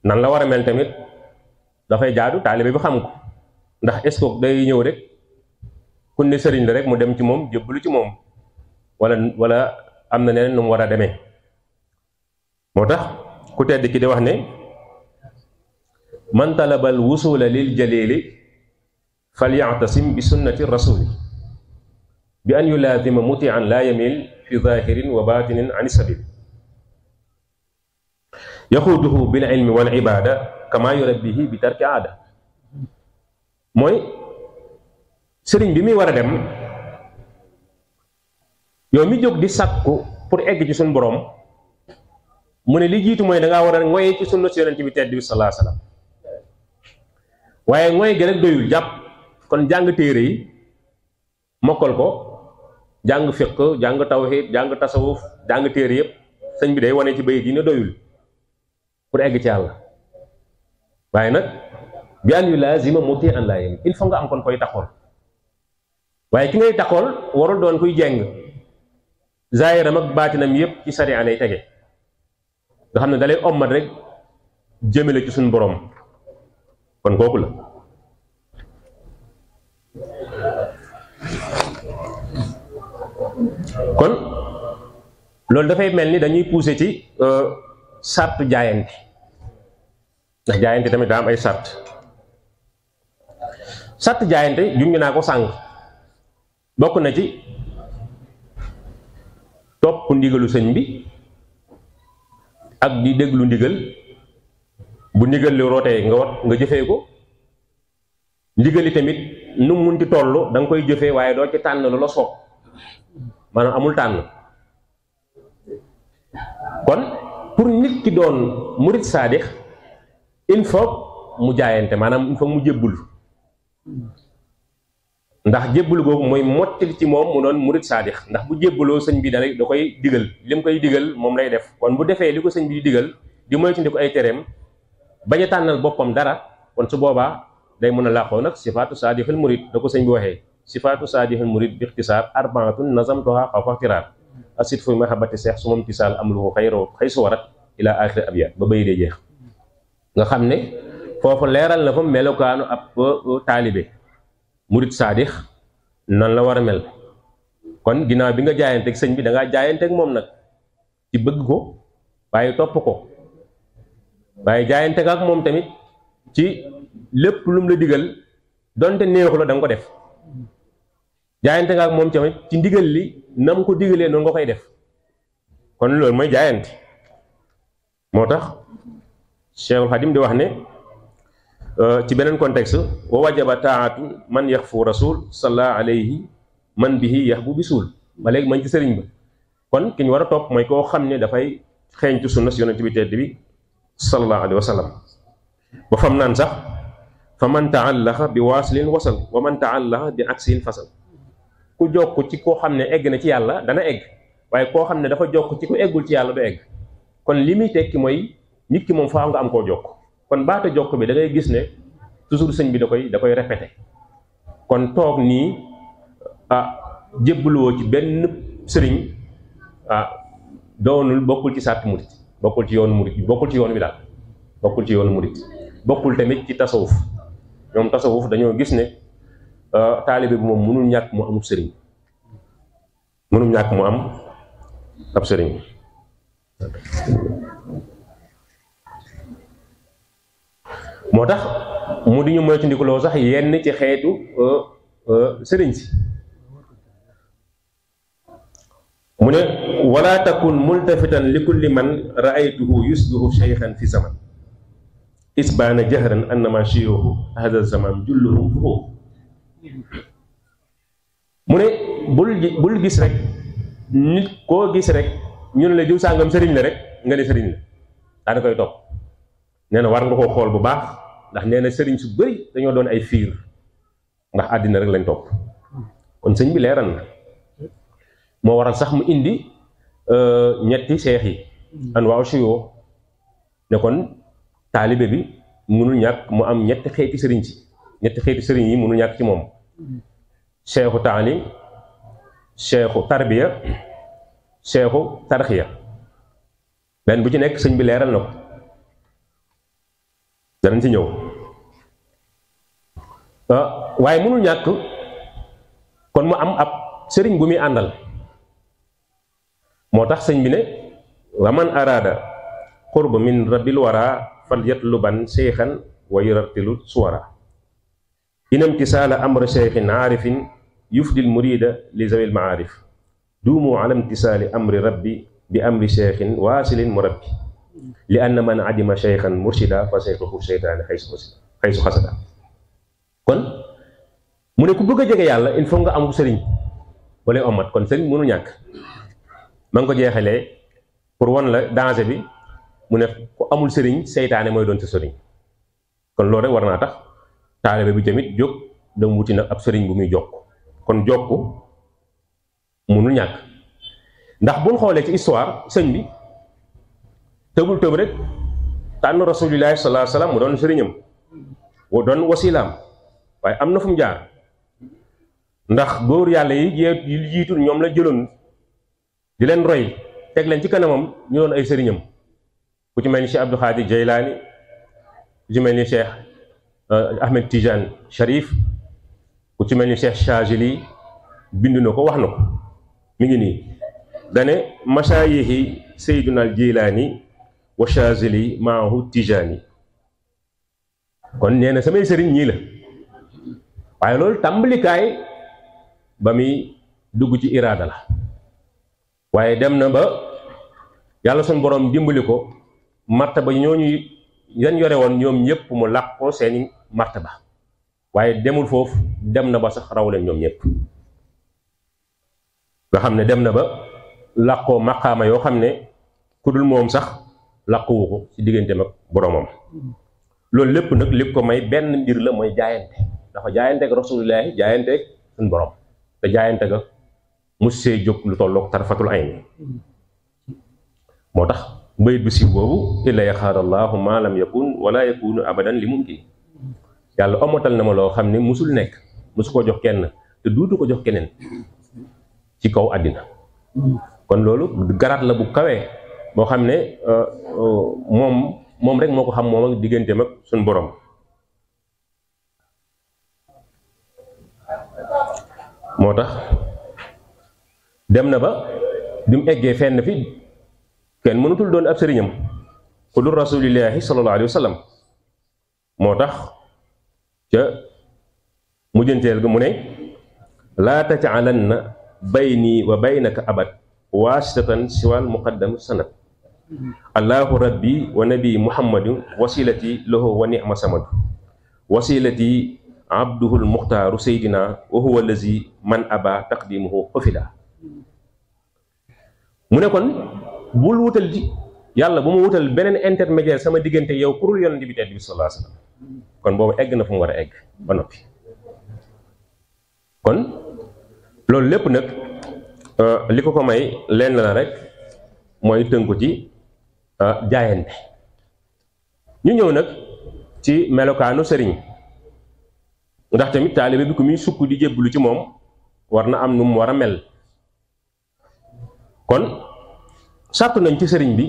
nan la war a mel tamit dafay jaadu taalibe bi xam ko ndax est-ce que day ñëw rek ku ne sëriñ la rek mu dem ci moom jébbulu ci moom wala am na neneen nu mu war a demee moo tax ku tedd ki di wax ne man talabal wusula lil jalili falyatasim bi sunnati rasuli bi an yulaazima mutian la yamil fi zahirin wa batinin an sabil yaxuduhu bil ilmi wal ibada kama yurabbihi bi tarki aada mooy sëriñ bi muy war a dem yow mi jóg di sàkku pour egg ci suñu borom mu ne li jiitu mooy da ngaa war a ngoye ci sunna si yonent bi tedd bi sallallahu alayhi wasallam waaye ngoye gi rek doyul jàpp kon jàng téere yi mokkal ko jàng fiq jàng tawhid jàng tasawuf jàng téere yépp sëñ bi day wane ci bayit yi ne doyul pour egg ci yàlla waaye nag bi an yu lazima muti an laa yem il faut nga am kon koy taxool waaye ki ngay taxool warul doon kuy jeng zaahiram ak baatinam yépp ci sariya lay tege nga xam ne dalay ommat rek jëmale ci suñu borom kon kooku la kon loolu dafay mel ni dañuy pousser ci sartu jaayante ndax jaayante tamit daa am ay sart jaayante junj naa ko sànq bokk na ci topp ndigalu sëñ bi ak di déglu ndigal bu ndigal li rootee nga jëfee ko ndigali tamit nu munti toll da nga koy jëfee waaye doo ci tànn lu la soob maanaam amul tànn kon pour nit ki doon murit saadix il faut mu jaayante maanaam il faut mu jébbul ndax jébbul googu mooy mottali ci moom mu doon murit saadix ndax bu jébbuloo sëñ bi da koy digal li mu koy digal moom lay def kon bu defee li ko sëñ bi di digal di moytandiku ay tereem bañ a tànnal boppam dara kon su boobaa day mën a làqoo nag sifaatu saadixil murit da ko sëñ bi waxee sifaatu saadixil murit bi ixtisaar arbaatun nazamtuha xaw faxtiraar asit fu mahabati seex su moom tisaal amluhu xay su warat ila axiri abiyat ba bay dee jeex nga xam ne foofu leeral na fa melokaanu ab taalibe murit saadix nan la war a mel kon ginnaaw bi nga jaayanteeg sëñ bi da ngaa jaayanteeg moom nag ci bëgg ko waaye topp ko waaye jaayanteeg ak moom tamit ci lépp lum la digal donte neexu la da nga ko def jaayante nga ak moom tamit ci ndigal li nam ko digalee noonu nga koy def kon loolu mooy jaayante moo tax Cheikhul Xadim di wax ne ci beneen contexte wa wajaba taatu man yaxfu rasul salla alayhi man bihi yaxbu bisul ba léegi man ci sëriñ ba kon ki ñu war a topp mooy koo xam ne dafay xeeñtu sunna si yonent bi tedd bi sallallahu alayhi wa sallam ba fam naan sax fa man taallaxa bi waasilin wasal wa man taallaxa bi aksin fasal ku jokk ci koo xam ne egg na ci yàlla dana egg, waaye koo xam ne dafa jokk ci ku eggul ci yàlla du egg. kon li muy tekki mooy nit ki moom faaw nga am koo jokk. kon baata jokk bi da ngay gis ne toujours sëñ bi da koy répété. kon toog nii jébbaluwoo ci benn sëriñ doonul bokkul ci sàtt murit, bokkul ci yoonu murit, bokkul ci yoon wi daal, bokkul ci yoonu murit, bokkul tamit ci tasawuf. ñoom tasawuf dañoo gis ne taalibe bi moom mënul ñàkk mu amub sëriñ, mënul ñàkk mu am ab sëriñ. moo tax mu di ñu moytandikuloo sax yenn ci xeetu sëriñ si. mu ne wala takun multafitan li kulli man raaytuhu yusbihu shaykhan fi zaman isbaana jahran annama shiyuhu hada zaman julluhum fuhu. mu ne bul gis rek nit koo gis rek ñu ne la diw sàngam sëriñ la rek nga ne sëriñ la daana koy topp. nee na war nga koo xool bu baax, ndax nee na sëriñ su bëri dañoo doon ay fiir ndax àddina rek lañ topp. kon sëñ bi leeral na, moo waral sax mu indi ñetti seex yi anwaaw suyoo ne kon taalibe bi mënul ñàkk mu am ñetti xeeti sëriñ si. ñetti xeeti sëriñ yi mënul ñàkk ci moom: seexu taalim, seexu tarbiya, seexu tarxiya. benn bu ci nekk sëñ bi leeral na ko, danañ ci ñëw. waaye mënul ñàkk kon mu am ab sëriñ bu muy àndal. moo tax sëñ bi ne wa man araada qurba min rabbil wara fal yatluban seexan wa yuratilu suwara inamtisaala amra seexin aarifin yufdil murida li zawil maarif duumu ala imtisaali amri rabbi bi amri seexin waasilin murabbi li anna man adima seexan mursida fa seexuhu seytaane xaysu xasada. kon mu ne ku bëgg a jege yàlla il faut nga amul sëriñ wala omat. kon sëriñ mënu ñàkk. ma ngi ko jeexalee pour wan la danger bi, mu ne ku amul sëriñ seytaane mooy doon sa sëriñ. kon loolu rek war naa tax taalibe bi tamit jóg dem wuti nag ab sëriñ bu muy jokk. kon jokk mënul ñàkk, ndax buñ xoolee ci histoire sëñ bi tëbul tëb rek tànn rasulillahi sallallahu alayhi wasallam mu doon sëriñam, doon wasilaam, waaye am na fu mu jaar. ndax góor yàlla yi jiitu ñoom la jëloon di leen roy teg leen ci kanamam ñu doon ay sëriñam. ku ci mel ni Cheikh Abdou Khadir Jeylaani, ku ci mel ni Cheikh Ahmed Tidiane Sharif, ku ci mel ni Cheikh Chazili bind na ko wax na ko, mi ngi nii dane mashaayixi Seydina al Jeylaani wa Chazili maahu Tijaani. kon nee na samay sëriñ ñii la, waaye loolu tàmbalikaay ba muy dugg ci iraada la. waaye dem na ba yàlla suñu borom dimbali ko martaba ñooñu yan yore woon ñoom ñëpp mu làq ko seeni martaba, waaye demul foofu, dem na ba sax raw leen ñoom ñëpp. nga xam ne dem na ba làqoo maqaama yoo xam ne ku dul moom sax làquwu ko ci digganteem ak boromam. loolu lépp nag li ko may benn mbir la, mooy jaayante. dafa jaayante ak rasulullahi, jaayante ak suñu borom, te jaayante ga mus see jóg lu tollook tarfatul ayn. moo tax bayit bu siiw boobu illa yaxaarallahu ma lam yakun wala yakunu abadan li mumkin. yàlla omotal na ma loo xam ne musul nekk, musu ko jox kenn te duutu ko jox keneen ci kaw àddina. kon loolu garaat la bu kawee boo xam ne moom rek moo ko xam, moom ak digganteem ak suñu borom. moo tax dem na ba bi mu eggee fenn fi kenn mënutul doon ab sëriñam ku dul rasulillahi sallallahu alayhi wa sallam. moo tax ca mujjanteel ga mu ne laa taj'alanna bayni wa baynaka abad waasitatan siwal muqaddam sanad allahu rabbi wa nabi muhammadun wasilati lahu wa ni'ma samadu wasilati abduhul muxtaaru seydina wa huwa allazi man aba taqdimuhu xufida. mu ne kon bul wutal yàlla bu ma wutal beneen intermédiaire sama diggante yow kurul yonent bi tedd bi sallallahu alayhi wasallam. kon boobu egg na fu mu war a egg ba noppi. kon loolu lépp nag li ko may lenn la rek mooy tënku ci jaayante. ñu ñëw nag ci melokaanu sëriñ, ndax tamit taalibe bi ku muy sukk di jébbalu ci moom war na am nu mu war a mel. kon sàkku nañ ci sëriñ bi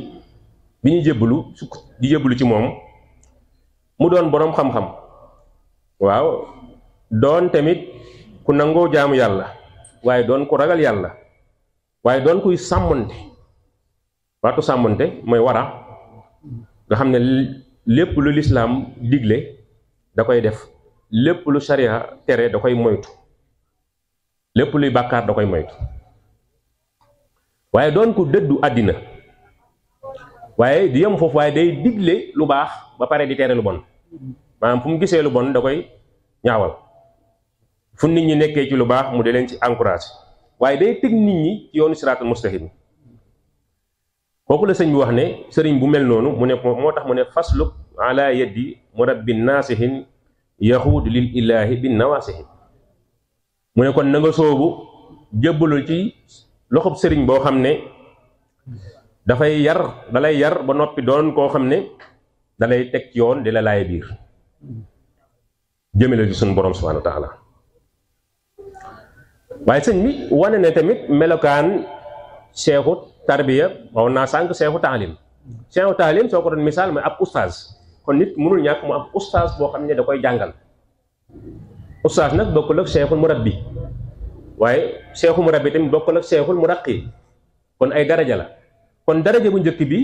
ñuy jébbalu sukk di jébbalu ci moom mu doon boroom xam-xam, waaw, doon tamit ku nangoo jaamu yàlla, waaye doon ku ragal yàlla, waaye doon kuy sàmmante. waatu sàmmante mooy wara nga xam ne lépp lu lislaam digle da koy def, lépp lu sariya tere da koy moytu, lépp luy bàkkaar da koy moytu, waaye doon ku dëddu àddina, waaye di yem foofu, waaye day digle lu baax ba pare di tere lu bon. maanaam fu mu gisee lu bon da koy ñaawal, fu nit ñi nekkee ci lu baax mu di leen ci encouragé, waaye day teg nit ñi ci yoonu siraatal mustaqim. kooku la sëñ bi wax ne sëriñ bu mel noonu mu ne moo tax mu ne fasluk ala yaddi murabbin naasihin yaxuud lil ilaahi bin nawaasihin. mu ne kon na nga soobu jébbalul ci loxob sëriñ boo xam ne dafay dalay yar ba noppi doon koo xam ne dalay teg ci yoon di la laay biir jëmale ci suñu borom subhaanahu wa taala. waaye sëñ bi wane ne tamit melokaan seexu tarbiya, waaw naa sànq seexu taalim. seexu taalim soo ko doon misaal mooy ab ustaaz. kon nit mënul ñàkk mu am ustaaz boo xam ne da koy jàngal. ustaaz nag bokkul ak seexul murabbi, waaye seexu murabbi tamit bokkul ak seexul muraqi, kon ay daraja la. kon daraja bu njëkk bi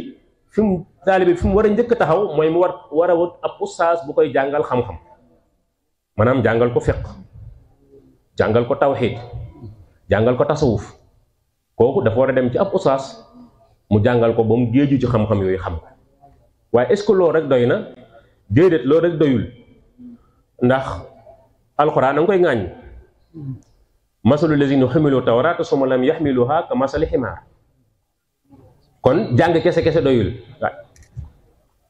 fi mu taalibe bi fi mu war a njëkk taxaw mooy mu war a wut ab ustaaz bu koy jàngal xam-xam, maanaam jàngal ko fiqh, jàngal ko tawxiid, jàngal ko tasawuf. kooku dafa war a dem ci ab ustaas mu jàngal ko ba mu géeju ci xam-xam yooyu xam ko. waaye est-ce que loolu rek doy na? déedéet, loolu rek doyul, ndax alxuraan da nga koy ŋàññ. masalu lazina xumilu tawraata summa lam yaxmiluha ka masali ximaar. kon jàng kese doyul,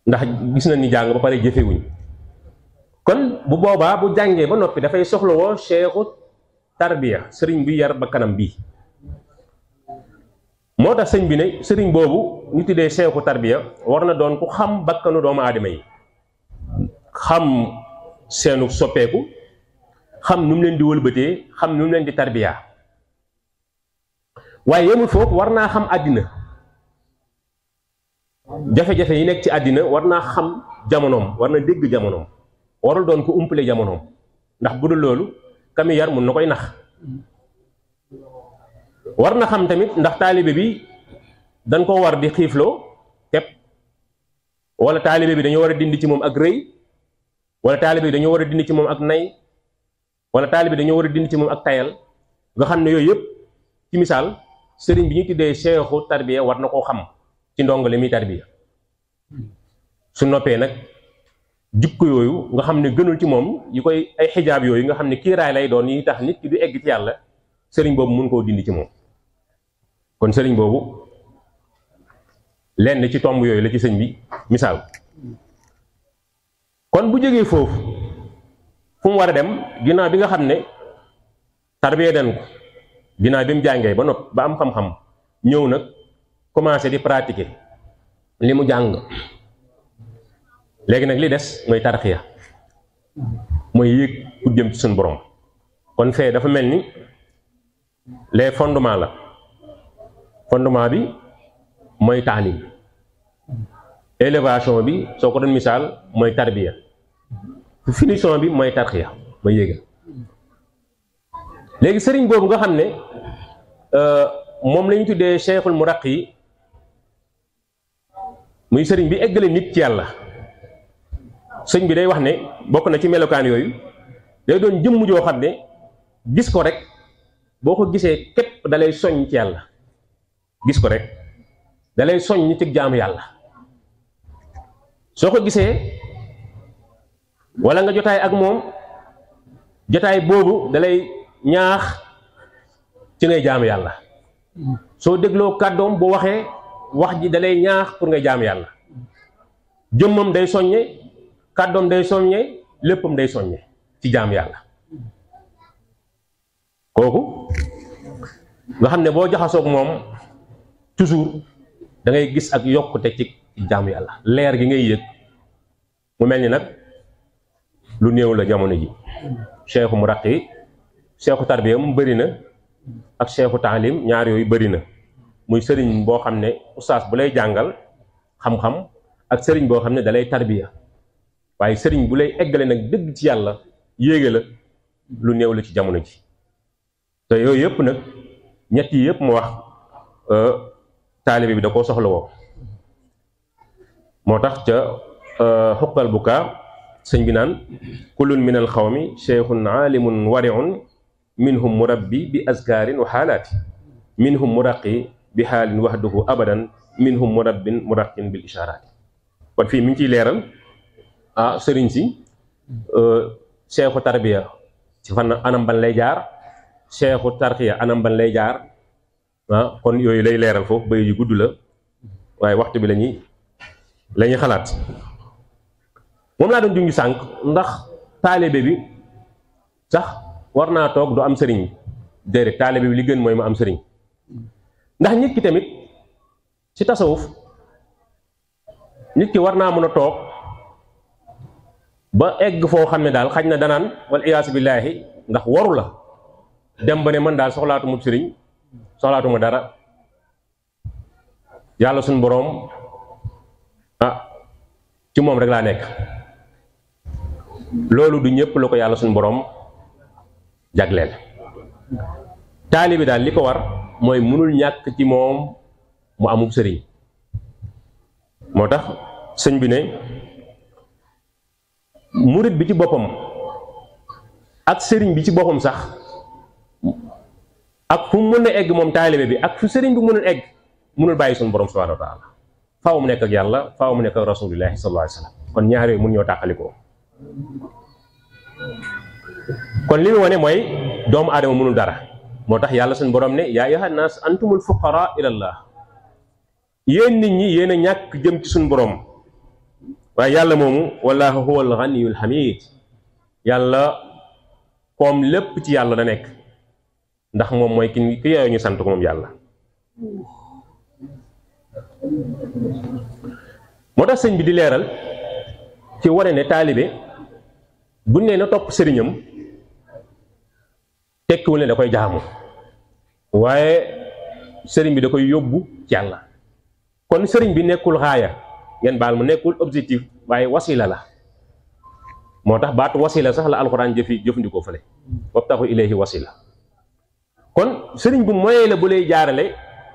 ndax gis na ni jàng ba pare jëfewuñ. kon bu boobaa bu jàngee ba noppi dafay soxlawoo seexu tarbiya, sëriñ bi yar ba kanam bii. moo tax sëñ bi ne sëriñ boobu ñu tuddee seexu tarbiya war na doon ku xam bakkanu doomu aadama yi, xam seenu soppeeku, xam nu mu leen di wëlbatee, xam nu mu leen di tarbiya. waaye yemul foofu, war naa xam àddina, jafe-jafe yi nekk ci àddina war naa xam jamonoom, war na dégg jamonoom, warul doon ku umpale jamonoom, ndax bu dul loolu kami yar mun na koy nax. war na xam tamit ndax taalibe bi dañ ko war di xiifloo tepp, wala taalibe bi dañoo war a dindi ci moom ak rëy, wala taalibe bi dañoo war a dindi ci moom ak nay, wala taalibe bi dañoo war a dindi ci moom ak tayal. nga xam ne yooyu yëpp ci misaal sëriñ bi ñu tuddee seexu tarbiya war na koo xam ci ndongo li muy tarbiya. su noppee nag jikko yooyu nga xam ne gënul ci moom yi koy ay xijaab yooyu nga xam ne kiiraay lay doon yi tax nit ki du egg ci yàlla, sëriñ boobu mun koo dindi ci moom. kon sëriñ boobu lenn ci tomb yooyu la ci sëñ bi misaal. kon bu jógee foofu fu mu war a dem ginnaaw bi nga xam ne tarbiya den ko, ginnaaw bi mu jàngee ba nopp ba am xam-xam, ñëw nag commencé di pratiquer li mu jàng. léegi nag li des mooy tarxiya, mooy yéeg pour jëm ci suñu borom. kon fee dafa mel ni les fondements la. fondement bi mooy taalim, élévation bi soo ko doon misaal mooy tarbiya, finition bi mooy tarxiya, mooy yéegal. léegi sëriñ boobu nga xam ne moom la ñu tuddee cheikhul muraqi, muy sëriñ bi eggale nit ci yàlla. sëñ bi day wax ne bokk na ci melokaan yooyu, day doon jëmm joo xam ne gis ko rek, boo ko gisee képp dalay soññ ci yàlla. gis ko rek dalay soññ ci jaamu yàlla. soo ko gisee wala nga jotaay ak moom, jotaay boobu dalay ñaax ci ngay jaamu yàlla. soo dégloo kàddoom bu waxee wax ji dalay ñaax pour ngay jaamu yàlla. jëmmam day soññe, kàddoom day soññe, léppam day soññe ci jaamu yàlla. kooku nga xam ne boo jaxasoog moom toujours da ngay gis ak yokkute ci jaamu yàlla leer gi ngay yëg mu mel ni nag lu néew la jamono ji cheikhu muraqi cheikhu tarbiya mu bëri na ak cheikhu taalim ñaar yooyu bëri na muy sëriñ boo xam ne ustaas bu lay jàngal xam-xam ak sëriñ boo xam ne da lay tarbiya waaye sëriñ bu lay eggale nag dëgg ci yàlla yéege la lu néew la ci jamono ji te yooyu yëpp nag ñett yi yëpp mu wax taalibe bi da koo soxla woo moo tax ca xuqal buka sëñ bi naan kullun min al xawmi cheikhun aalimun wariun minhum murabbi bi azkaarin wa xaalaati minhum muraqi bi xaalin waxduhu abadan minhum murabbin muraqin bil ishaaraati kon fii mi ngi ciy leeral sëriñ si cheikhu tarbiya ci fan anam ban lay jaar cheikhu tarqiya anam ban lay jaar kon yooyu lay leeral foofu bay yu gudd la waaye waxtu bi lañuy xalaat moom laa doon jungi sànq ndax taalibe bi sax war naa toog du am sëriñ déedéet taalibe bi li gën mooy mu am sëriñ ndax nit ki tamit ci tasawuf nit ki war naa mën a toog ba egg foo xam ne daal xaj na danaan wal iyaasu billaahi ndax waru la dem ba ne man daal soxlaatuma sëriñ soxlaatuma dara yàlla suñu boroom ci moom rek laa nekk loolu du ñëpp la ko yàlla suñu boroom jagleel taalibi daal li ko war mooy mënul ñàkk ci moom mu amub sëriñ moo tax sëñ bi ne murit bi ci boppam ak sëriñ bi ci boppam sax ak fu mu mën a egg moom taalibe bi ak fu sëriñ bi mënul egg mënul bàyyi suñu borom subhanahu wa taala faaw mu nekk ak yàlla faaw mu nekk ak rasulillahi sallallahu alayhi wa sallam kon ñaar yooyu mun ñoo tàqalikoo kon li mu wane mooy doomu aadama mënul dara moo tax yàlla suñu borom ne yaa ayyuhan naas antumul fuqara ilallah yéen nit ñi yéen a ñàkk jëm ci suñu borom waaye yàlla moomu wallahu huwal ghaniyyul hamid yàlla koom lépp ci yàlla da nekk ndax moom mooy ki yooyu ñu sant ko moom yàlla moo tax sëñ bi di leeral ci wane ne taalibe bu nee na topp sëriñam tekkiwul ne da koy jaamu waaye sëriñ bi da koy yóbbu ci yàlla kon sëriñ bi nekkul xaaya ngeen baal mu nekkul objectif waaye wasila la moo tax baatu wasila sax la alxuraan jëfandikoo fële wabtaxu ilayhi wasila kon sëriñ bu moyen la bu lay jaarale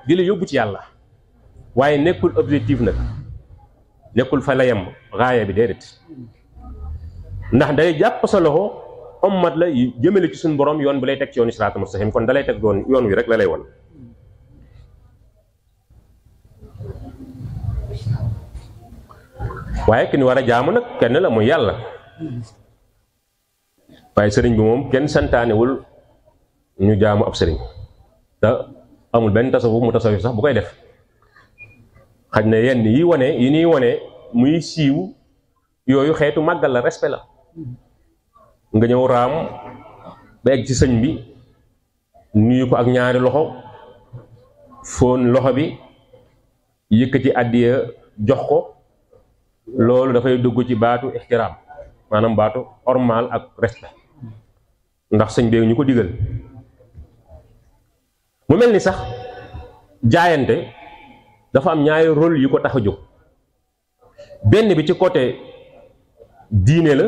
di la yóbbu ci yàlla waaye nekkul objectif nag nekkul fa la yem xaaya bi déedéet ndax day jàpp sa loxo ommat la jëmale ci suñu borom yoon bu lay teg ci yoonu siraatal mustaqim kon da lay teg yoon wi rek la lay won waaye ki ñu war a jaamu nag kenn la muy yàlla waaye sëriñ bi moom kenn santaanewul ñu jaamu ab sëriñ te amul benn tasawuf mu tasawuf sax bu koy def xaj na yenn yi ñuy wane muy siiw yooyu xeetu màggal la respect la nga ñëw raam ba egg ci sëñ bi nuyu ko ak ñaari loxo fóon loxo bi yëkkati àddiya jox ko loolu dafay dugg ci baatu ixtiraam maanaam baatu ormal ak respect ndax sëñ bee ñu ko digal mu mel ni sax jaayante dafa am ñaari rôle yu ko tax a jóg benn bi ci côté diine la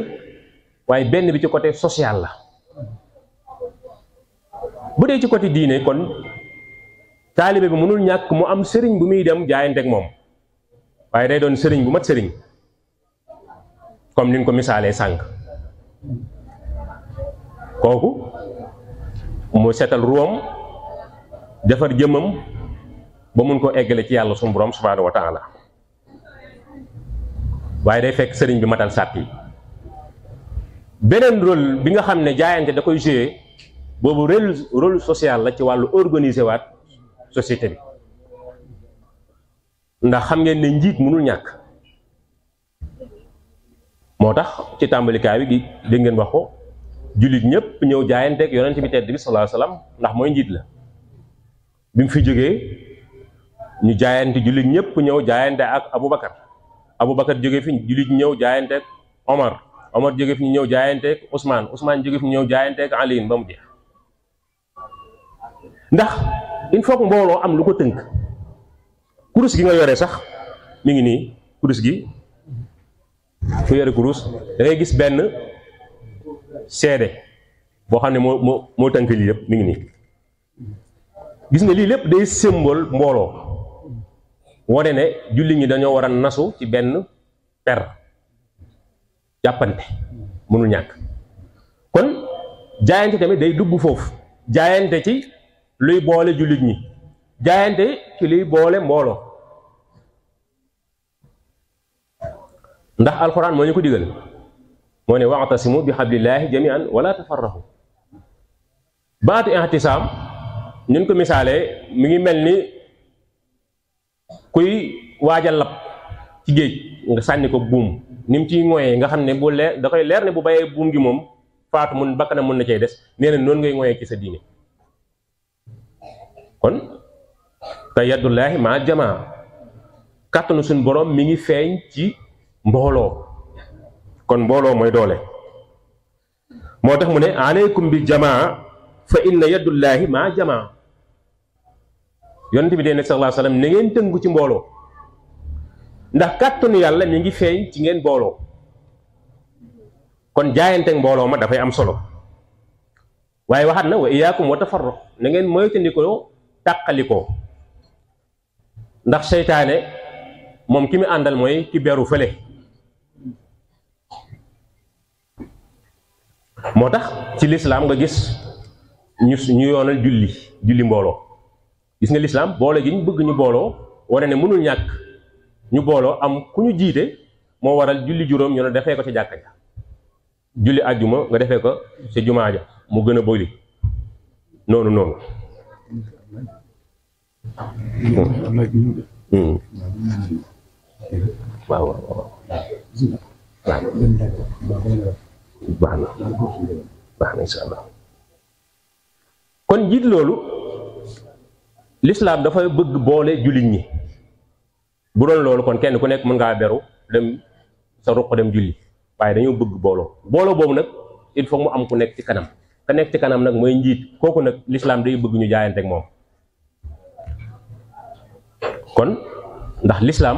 waaye benn bi ci côté social la bu dee ci côté diine kon taalibe bi mënul ñàkk mu am sëriñ bu muy dem jaayante ak moom waaye day doon sëriñ bu mat sëriñ comme ni ñu ko misaalee sànq kooku mu setal ruwam defar jëmmam ba mun koo eggale ci yàlla sunu borom subhaanahu wa taala waaye day fekk sëriñ bi matal sàtt yi beneen rôle bi nga xam ne jaayante da koy jouer boobu rôle social la ci wàllu organiser waat société bi ndax xam ngeen ne njiit mënul ñàkk moo tax ci tàmbalikaay bi dégg ngeen wax ko jullit ñëpp ñëw jaayanteeg yonent bi tedd bi sallallahu alayhi wasallam ndax mooy njiit la bi mu fi jógee ñu jaayante jullit ñëpp ñëw jaayante ak Aboubacar jógee fi jullit ñëw jaayante ak Omar jógee fi ñu ñëw jaayante ak Ousmane jógee fi ñu ñëw jaayante ak Ali ba mu jeex. ndax il faut que mbooloo am lu ko tënk. kurus gi nga yore sax mi ngi nii kurus gi fu yore kurus da ngay gis benn seede boo xam ne moo tënk lii yëpp mi ngi nii gis nga lii lépp day symbole mbooloo wane ne jullit ñi dañoo war a nasu ci benn per jàppante mënul ñàkk. kon jaayante tamit day dugg foofu jaayante ci luy boole jullit ñi jaayante ci luy boole mbooloo ndax alxuraan moo ñu ko digal moo ne wa'tasimu bi hablillahi jami'an wala tafarraqu baatu ihtisaam ñun ko misaalee mi ngi mel ni kuy waajal lab ci géej nga sànni ko buum ni mu ciy ngoyee nga xam ne bu leer da koy leer ne bu bayee buum gi moom faatu mun bakkanam mun na cay des nee na noonu ngay ngoyee ci sa diine. kon te yadullaahi maa jamaa kàttanu suñ borom mi ngi feeñ ci mbooloo kon mbooloo mooy doole moo tax mu ne aleykum bi jamaa fa inna yadullaahi maa jamaa yonent bi dee ne sallallahu alayhi wa sallam ni ngeen tëngu ci mbooloo ndax kàttanu yàlla mi ngi feeñ ci ngeen mbooloo kon jaayanteeg mbooloo ma dafay am solo waaye waxaat na wa iyaakum wa tafarruq na ngeen moytandikoo tàqalikoo ndax seytaane moom ki mu àndal mooy ki beru fële moo tax ci lislaam nga gis ñu yoonal julli mbooloo gis nga lislaam boole gi ñu bëgg ñu booloo wane ne mënul ñàkk ñu booloo am ku ñu jiite moo waral julli juróom ñu ne defee ko ci jàkka ja julli àjjuma nga defee ko ci jumaa ja mu gën a bëri noonu waaw baax na insha Allah kon jiit loolu lislaam dafa bëgg boole jullit ñi bu doon loolu kon kenn ku nekk mën ngaa beru dem sa ruq dem julli waaye dañoo bëgg booloo boobu nag il faut mu am ku nekk ci kanam ka nekk ci kanam nag mooy njiit kooku nag lislaam day bëgg ñu jaayante ak moom kon ndax lislaam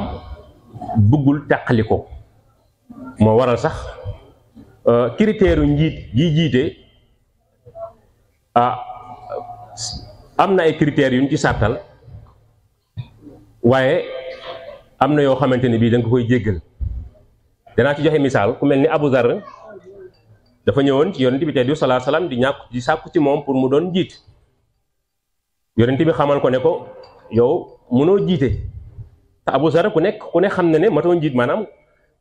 bëggul tàqali ko moo waral sax critère njiit yi jiite am na ay critères yu ñu ci sàttal waaye am na yoo xamante ne bii da nga koy jéggal danaa ci joxe misaal ku mel ni Abu Zar dafa ñëwoon ci yonent bi tey di sallallahu alayhi wasallam di sàkku ci moom pour mu doon jiit yonent bi xamal ko ne ko yow mënoo jiite te Abu Zar ku ne xam na ne matoo njiit maanaam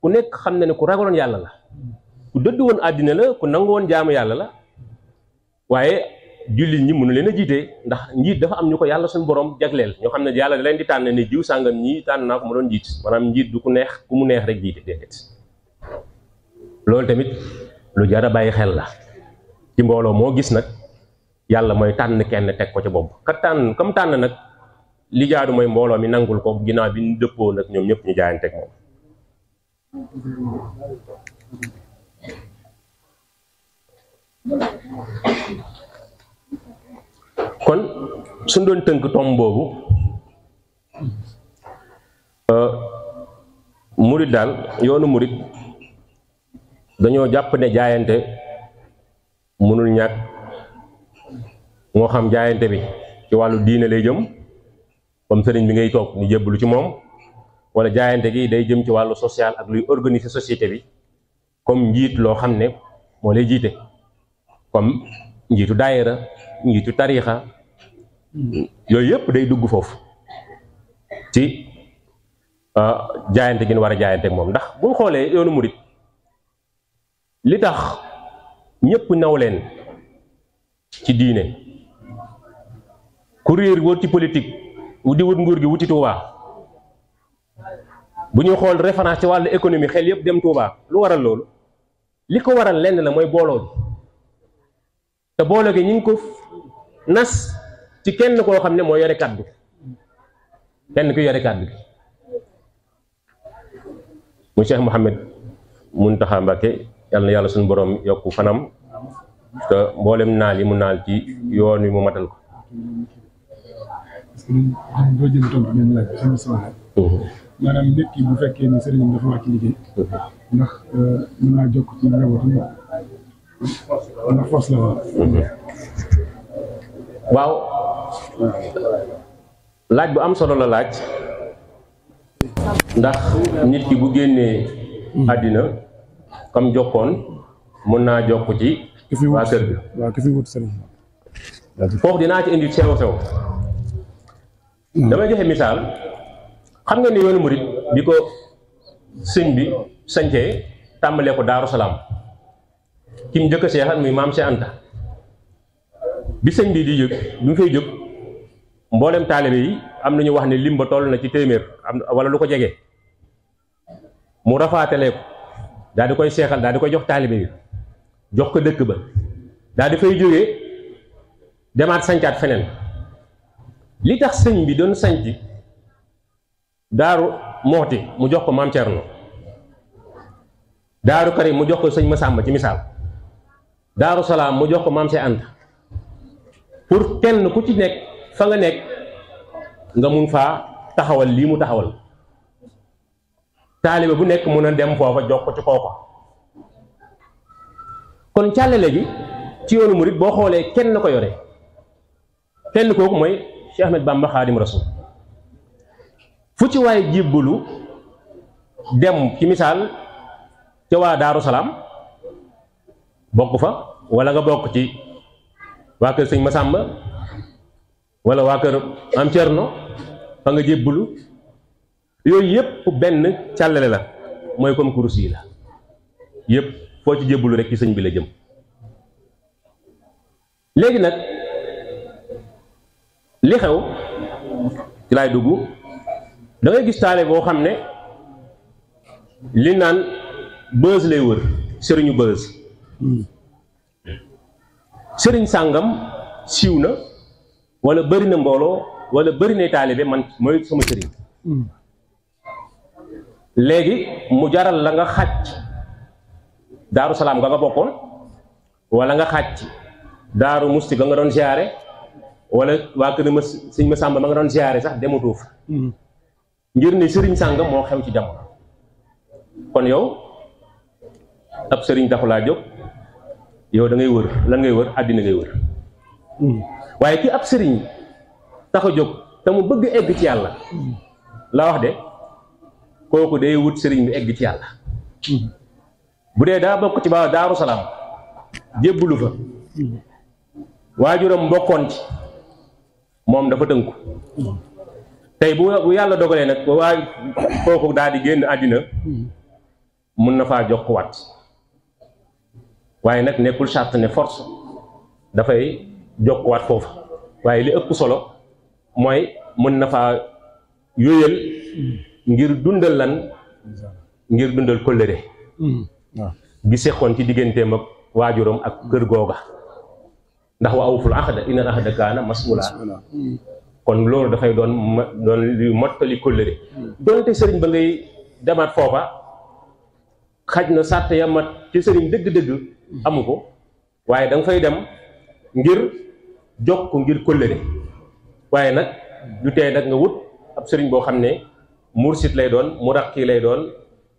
ku nekk xam na ne ku ragaloon yàlla la ku dëdd woon àddina la ku nangu woon jaamu yàlla la waaye jullit ñi mënu leen a jiite ndax njiit dafa am ñu ko yàlla suñu borom jagleel ñoo xam ne yàlla da leen di tànn ne jiw sàngam ñii tànn naa ko ma doon jiit maanaam njiit du ku mu neex rek jiite déedéet loolu tamit lu jar a bàyyi xel la ci mbooloo moo gis nag yàlla mooy tànn kenn teg ko ca bopp comme tànn nag li jaadu mooy mbooloo mi nangul ko ginnaaw bi ñu dëppoo nag ñoom ñëpp ñu jaayanteeg moom. kon suñ doon tënk tom boobu murit daal yoonu murit dañoo jàpp ne jaayante mënul ñàkk moo xam jaayante bi ci wàllu diine lay jëm comme sëriñ bi ngay toog ñu jébbalu ci moom wala jaayante gi day jëm ci wàllu social ak luy organiser société bi comme njiit loo xam ne moo lay jiite comme njiitu daayira njiitu tariixa yooyu yëpp day dugg foofu ci jaayante gi ñu war a jaayante ak moom ndax bu ñu xoolee yoonu murit li tax ñëpp naw leen ci diine ku réer wër ci politique di wut nguur gi wuti Touba bu ñuy xool référence ci wàllu économie xel yëpp dem Touba lu waral loolu li ko waral lenn la mooy booloo gi te booloo gi ñu ngi ko nas ci kenn koo xam ne moo yore kàddu kenn ku yore kàddu gi mu Cheikh Mouhamed Mountakha Mbacké yàlla na yàlla suñu borom yokku fanam te mboolem naal yi mu naal ci yoon wi mu matal ko. maanaam nit ki bu fekkee ni sëriñam dafa wàcc liggéey ndax mën naa jokk ci njabootam ndax force la waaw laaj bu am solo la laaj ndax nit ki bu génnee àddina comme jokkoon mën naa jokk ci waa kër gi waaw ki fi wut sëriñ foofu dinaa ci indi sew damay joxe misaal. xam nga ni yoonu murit bi ko sëñ bi sañcee tàmbalee ko Daaru Salaam ki mu njëkk a seexal muy maam Cheikh Anta bi sëñ bi di jóg bi mu fay jóg mboolem taalibe yi am nañu wax ne lim ba toll na ci téeméer am wala lu ko jege mu rafaatale ko daal di koy seexal daal di koy jox taalibe yi jox ko dëkk ba daal di fay jógee demaat sañcaat feneen li tax sëñ bi doon sañc Daaru Moxti mu jox ko maam Cerno Daaru Karim mu jox ko sëñ Masamba ci misaal Daaru Salaam mu jox ko maam Cheikh Anta pour kenn ku ci nekk fa nga nekk nga mun faa taxawal lii mu taxawal taalibe bu nekk mun a dem foofa jox ko ci kooka kon càllale gi ci yoonu murit boo xoolee kenn ko yore kenn kooku mooy Cheikh Ahmed Bamba Xaadim Rasul fu ci waaye jébbalu dem ci misaal ca waa Daaru Salaam bokk fa wala nga bokk ci waa kër sëñ Masamba wala waa kër am Cerno fa nga jébbalu yooyu yëpp benn càllale la mooy comme kurus yi la yëpp foo ci jébbalu rek ci sëñ bi la jëm léegi nag li xew ci laay dugg da ngay gis taale boo xam ne li naan bës lay wër sëriñu bës sëriñ sàngam siiw na wala bëri na mbooloo wala bëri na taalibe man mooy sama sëriñ léegi mu jaral la nga xàcc Daaru Salaam nga bokkoon wala nga xàcc Daaru Musti ga nga doon ziyaare wala waa kër ma sëñ Masamba ma nga doon ziyaare sax dematoo fa ngir ne sëriñ sàngam moo xew ci jamono kon yow ab sëriñ taxu laa jóg yow da ngay wër lan ngay wër àddina ngay wër waaye ki ab sëriñ tax a jóg te mu bëgg egg ci yàlla la wax de kooku day wut sëriñ bi egg ci yàlla bu dee daa bokk ci ba Daaru Salaam jébbulu fa waajuram mbokkoon ci moom dafa tënku tey bu yàlla dogalee nag waa kooku daal di génn àddina mun na faa jox ko waat waaye nag nekkul charte ne force dafay jox ko waat foofu waaye li ëpp solo mooy mën na faa yóyal ngir dundal lan ngir dundal kóllëre gi seqoon ci digganteem ak waajuram ak kër googa ndax wa awful ahda innal ahda kaana mas'uula kon loolu dafay doon luy mottali kóllëre doonte sëriñ ba ngay demaat foofa xaj na sàtt ya mat ci sëriñ dëgg-dëgg amu ko waaye da nga fay dem ngir jokk ngir kóllëre waaye nag du tee nag nga wut ab sëriñ boo xam ne mursid lay doon muraqi lay doon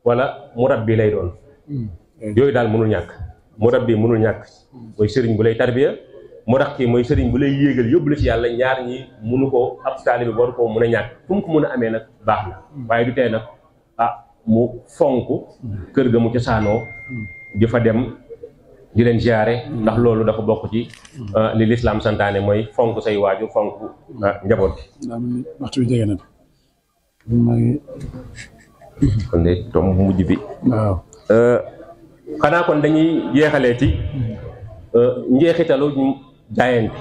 wala murabbi lay doon yooyu daal mënul ñàkk murabbi mënul ñàkk mooy sëriñ bu lay tarbiya muraqi mooy sëriñ bu lay yéegal yóbbu la ci yàlla ñaar ñi mënu ko ab taalibe bi war koo mën a ñàkk fu mu ko mën a amee nag baax na waaye du tee nag mu fonk kër ga mu cosaanoo di fa dem di leen ziyaare ndax loolu dafa bokk ci li lislaam santaane mooy fonk say waajur fonk njaboot bi. waxtu bi jege na. kon de tomb mujj bi. waaw. xanaa kon dañuy jeexalee ci njeexitalu jaayante.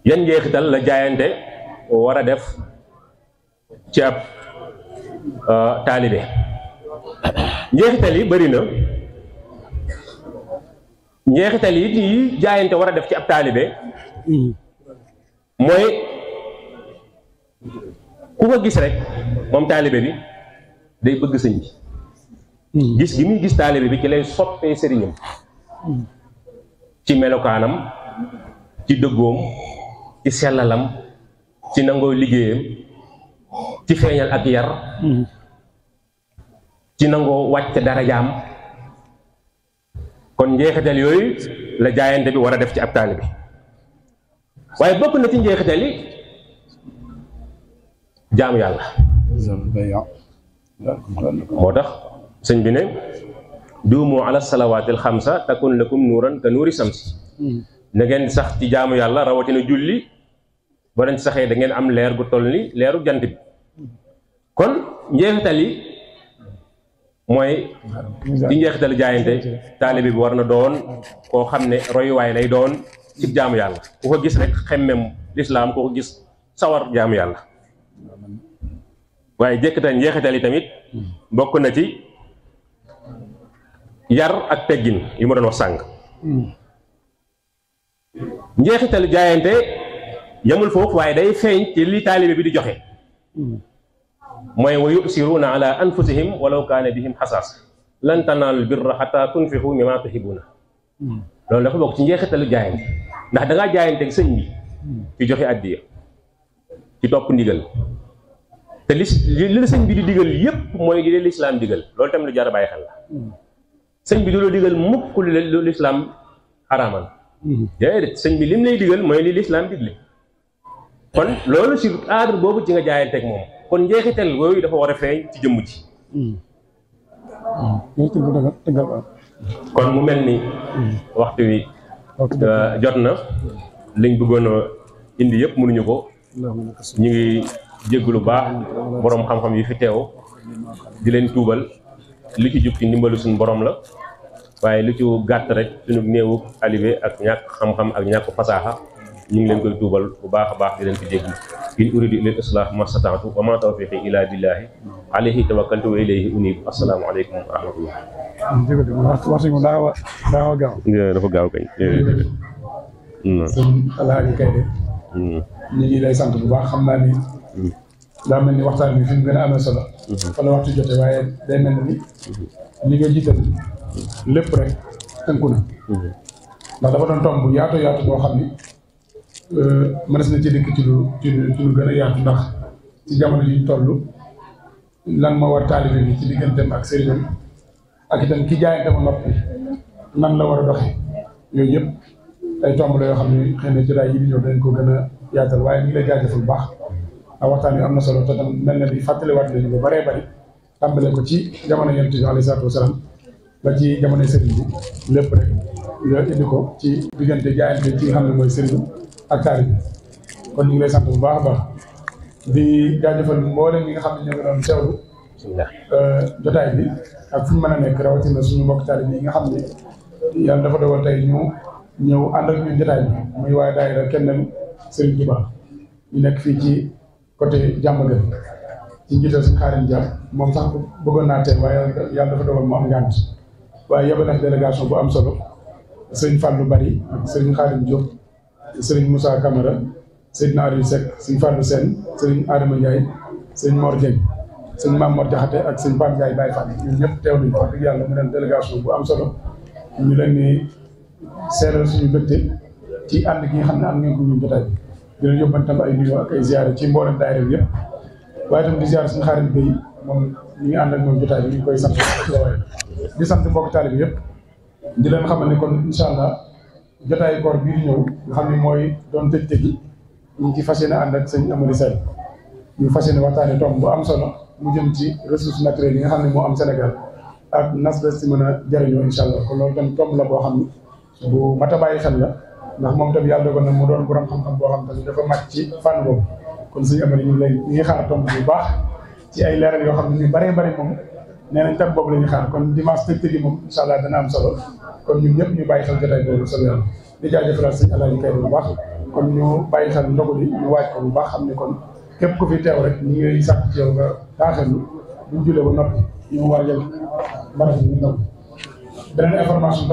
yan njeexital la jaayante war a def ci ab taalibe. njeexital yi bari na. njeexital yi jaayante war a def ci ab taalibe mooy ku ko gis rek moom taalibe bi day bëgg sëñ bi gis gi muy gis taalibe bi ci lay soppee sëriñam ci melokaanam ci dëggoom ci sellalam ci nangoo liggéeyam ci feeñal ak yar ci nangoo wàcc darajaam kon njeexital yooyu la jaayante bi war a def ci ab taalibe waaye bokk na ci njeexital yi jaamu yàlla moo tax sëñ bi ne duumu ala salawaatil xamsa takun lakum nuuran ka nuuri samsi na ngeen sax ci jaamu yàlla rawatina julli ba dañ saxee da ngeen am leer gu toll ni leeru jant bi kon njeexital yi mooy ci njeexital jaayante taalibe bi war na doon koo xam ne royuwaay lay doon ci jaamu yàlla ku ko gis rek xemmem lislaam ku ko gis sawar jaamu yàlla waaye jekkital njeexital yi tamit bokk na ci yar ak teggin yi ma doon wax sànq njeexital jaayante yamul foofu waaye day feeñ ci li taalibe bi di joxe mooy wa yusiruuna ala anfusihim walaw kaana bihim xasaas lan tanaalul birra xataa tunfiqu mimmaa tuhibbuuna loolu dafa bokk ci njeexitalu jaayante ndax da ngaa jaayante ak sëñ bi ci joxe addiya ci topp ndigal te li la sëñ bi di digal yépp mooy li lislaam digal loolu tamit lu jar a bàyyi xel la sëñ bi du la digal mukk lu lislaam xaraamal déedéet sëñ bi lim lay digal mooy li lislaam digle kon loolu si cadre boobu ci nga jaayanteeg moom kon njeexital yooyu dafa war a feeñ ci jëmm ji kon mu mel ni waxtu wi jot na liñ bëggoon a indi yëpp mënuñu ko ñu ngi jéggulu baax boroom xam-xam yi fi teew di leen tuubal li ci jub ci ndimbalu suñu borom la waaye lu ci gàtt rek suñu néewu alibe ak ñàkk xam-xam ak ñàkk fasaaxa ñu ngi leen koy tuubal bu baax a baax di leen fi jéggi in uridu ilal islah mastata'tu wa ma tawfiqi illa billahi alayhi tawakkaltu wa ilayhi unib assalaamu aleykum wa rahmatullah dafa gaaw kañ sëñ Alaaji Kayde ñu ngi lay sant bu baax xam naa ni daa mel ni waxtaan bi fi mu gën a amee solo fa la waxtu jote waaye day mel ni li nga jiital lépp rek tënku na ndax dafa doon tomb bu yaatu yaatu boo xam ni mënees na ci dëkk ci lu gën a yaatu ndax ci jamono yi ñu toll lan moo war taalibe bi ci digganteem ak sëriñam ak itam ki jaayante ba noppi nan la war a doxe yooyu yëpp ay tomb la yoo xam ne xëy na jotaay yi di ñëw dañ ko gën a yaatal waaye ñu ngi lay jaajëfal bu baax ndax waxtaan bi am na solo te tam mel na ni fàttaliwaat nañu ba bëree bëri tàmbale ko ci jamono Yonent bi alayhi salaatu wasalaam ba ci jamono sëriñ bi lépp rek nga indi ko ci diggante jaayante ci xam ne mooy sëriñ ak taalibe bi kon ñu ngi lay sant bu baax a baax di jaajëfal mboolem ñi nga xam ne ñoo ngi doon teewlu jotaay bi ak fu ñu mën a nekk rawatina suñu mbokk taalibe yi nga xam ne yàlla dafa dogal tey ñu ñëw ànd ak ñun jotaay bi muy waaye daayira Kennel Serigne Touba ñu nekk fii ci côté Diamaguène ci njiital suñu Xaarim Dia moom sax bëggoon naa tey waaye yàlla dafa dogal mu am ngànt waaye yebal na délégation bu am solo Serigne Fallou Bari ak Serigne Xaarim Diop Serigne Moussa Camara Seydina Aliou Seck Serigne Fallou Sène Serigne Adama Ndiaye Serigne Mor Dieng Serigne Mame Mor Diakhaté ak Serigne Pape Ndiaye Baye Fall ñun ñëpp teew nañu wax dëgg yàlla mu doon délégation bu am solo ñu leen ni seeral suñu bëgte ci ànd gi nga xam ne am ngeen ko ñu jotaay bi dina yóbbantam ay nuyoo ak ay ziyaare ci mboolem daayira bi yëpp waaye tam di ziyaare suñu Xaarim Bey moom ñu ngi ànd ak moom jotaay bi ñu koy sant di sant mbokk taalibe bi yëpp di leen xamal ne kon incha allah jotaay koor bii di ñëw nga xam ne mooy doon tëj gi ñu ngi ci fas yéene ànd ak sëñ Amady Sène ñu fas yéene waxtaane tomb bu am solo mu jëm ci ressources naturelles yi nga xam ne moo am Sénégal ak nas la si mën a jëriñoo incha allah kon loolu tam tomb la boo xam ne bu mat a bàyyi xel la ndax moom tamit yàlla dogal na mu doon borom xam-xam boo xam tamit dafa màcc ci fànn boobu kon suñu amee ñu ngi xaar tomb bu baax ci ay leeral yoo xam ne ñu bëree bëri moom nee nañ tam boobu la ñuy xaar kon dimanche tëj gi moom incha allah dana am solo kon ñun ñëpp ñu bàyyi xel jotaay boobu solo yàlla di jaajëfalaat sëñ Alaaji Kayde bu baax kon ñu bàyyi xel ndogu li ñu waaj ko bu baax xam ne kon képp ku fi teew rek ñu ngi sàkk ci yow nga taaxelu buñ julee ba noppi ñu waajal barab bi ñu ndaw beneen information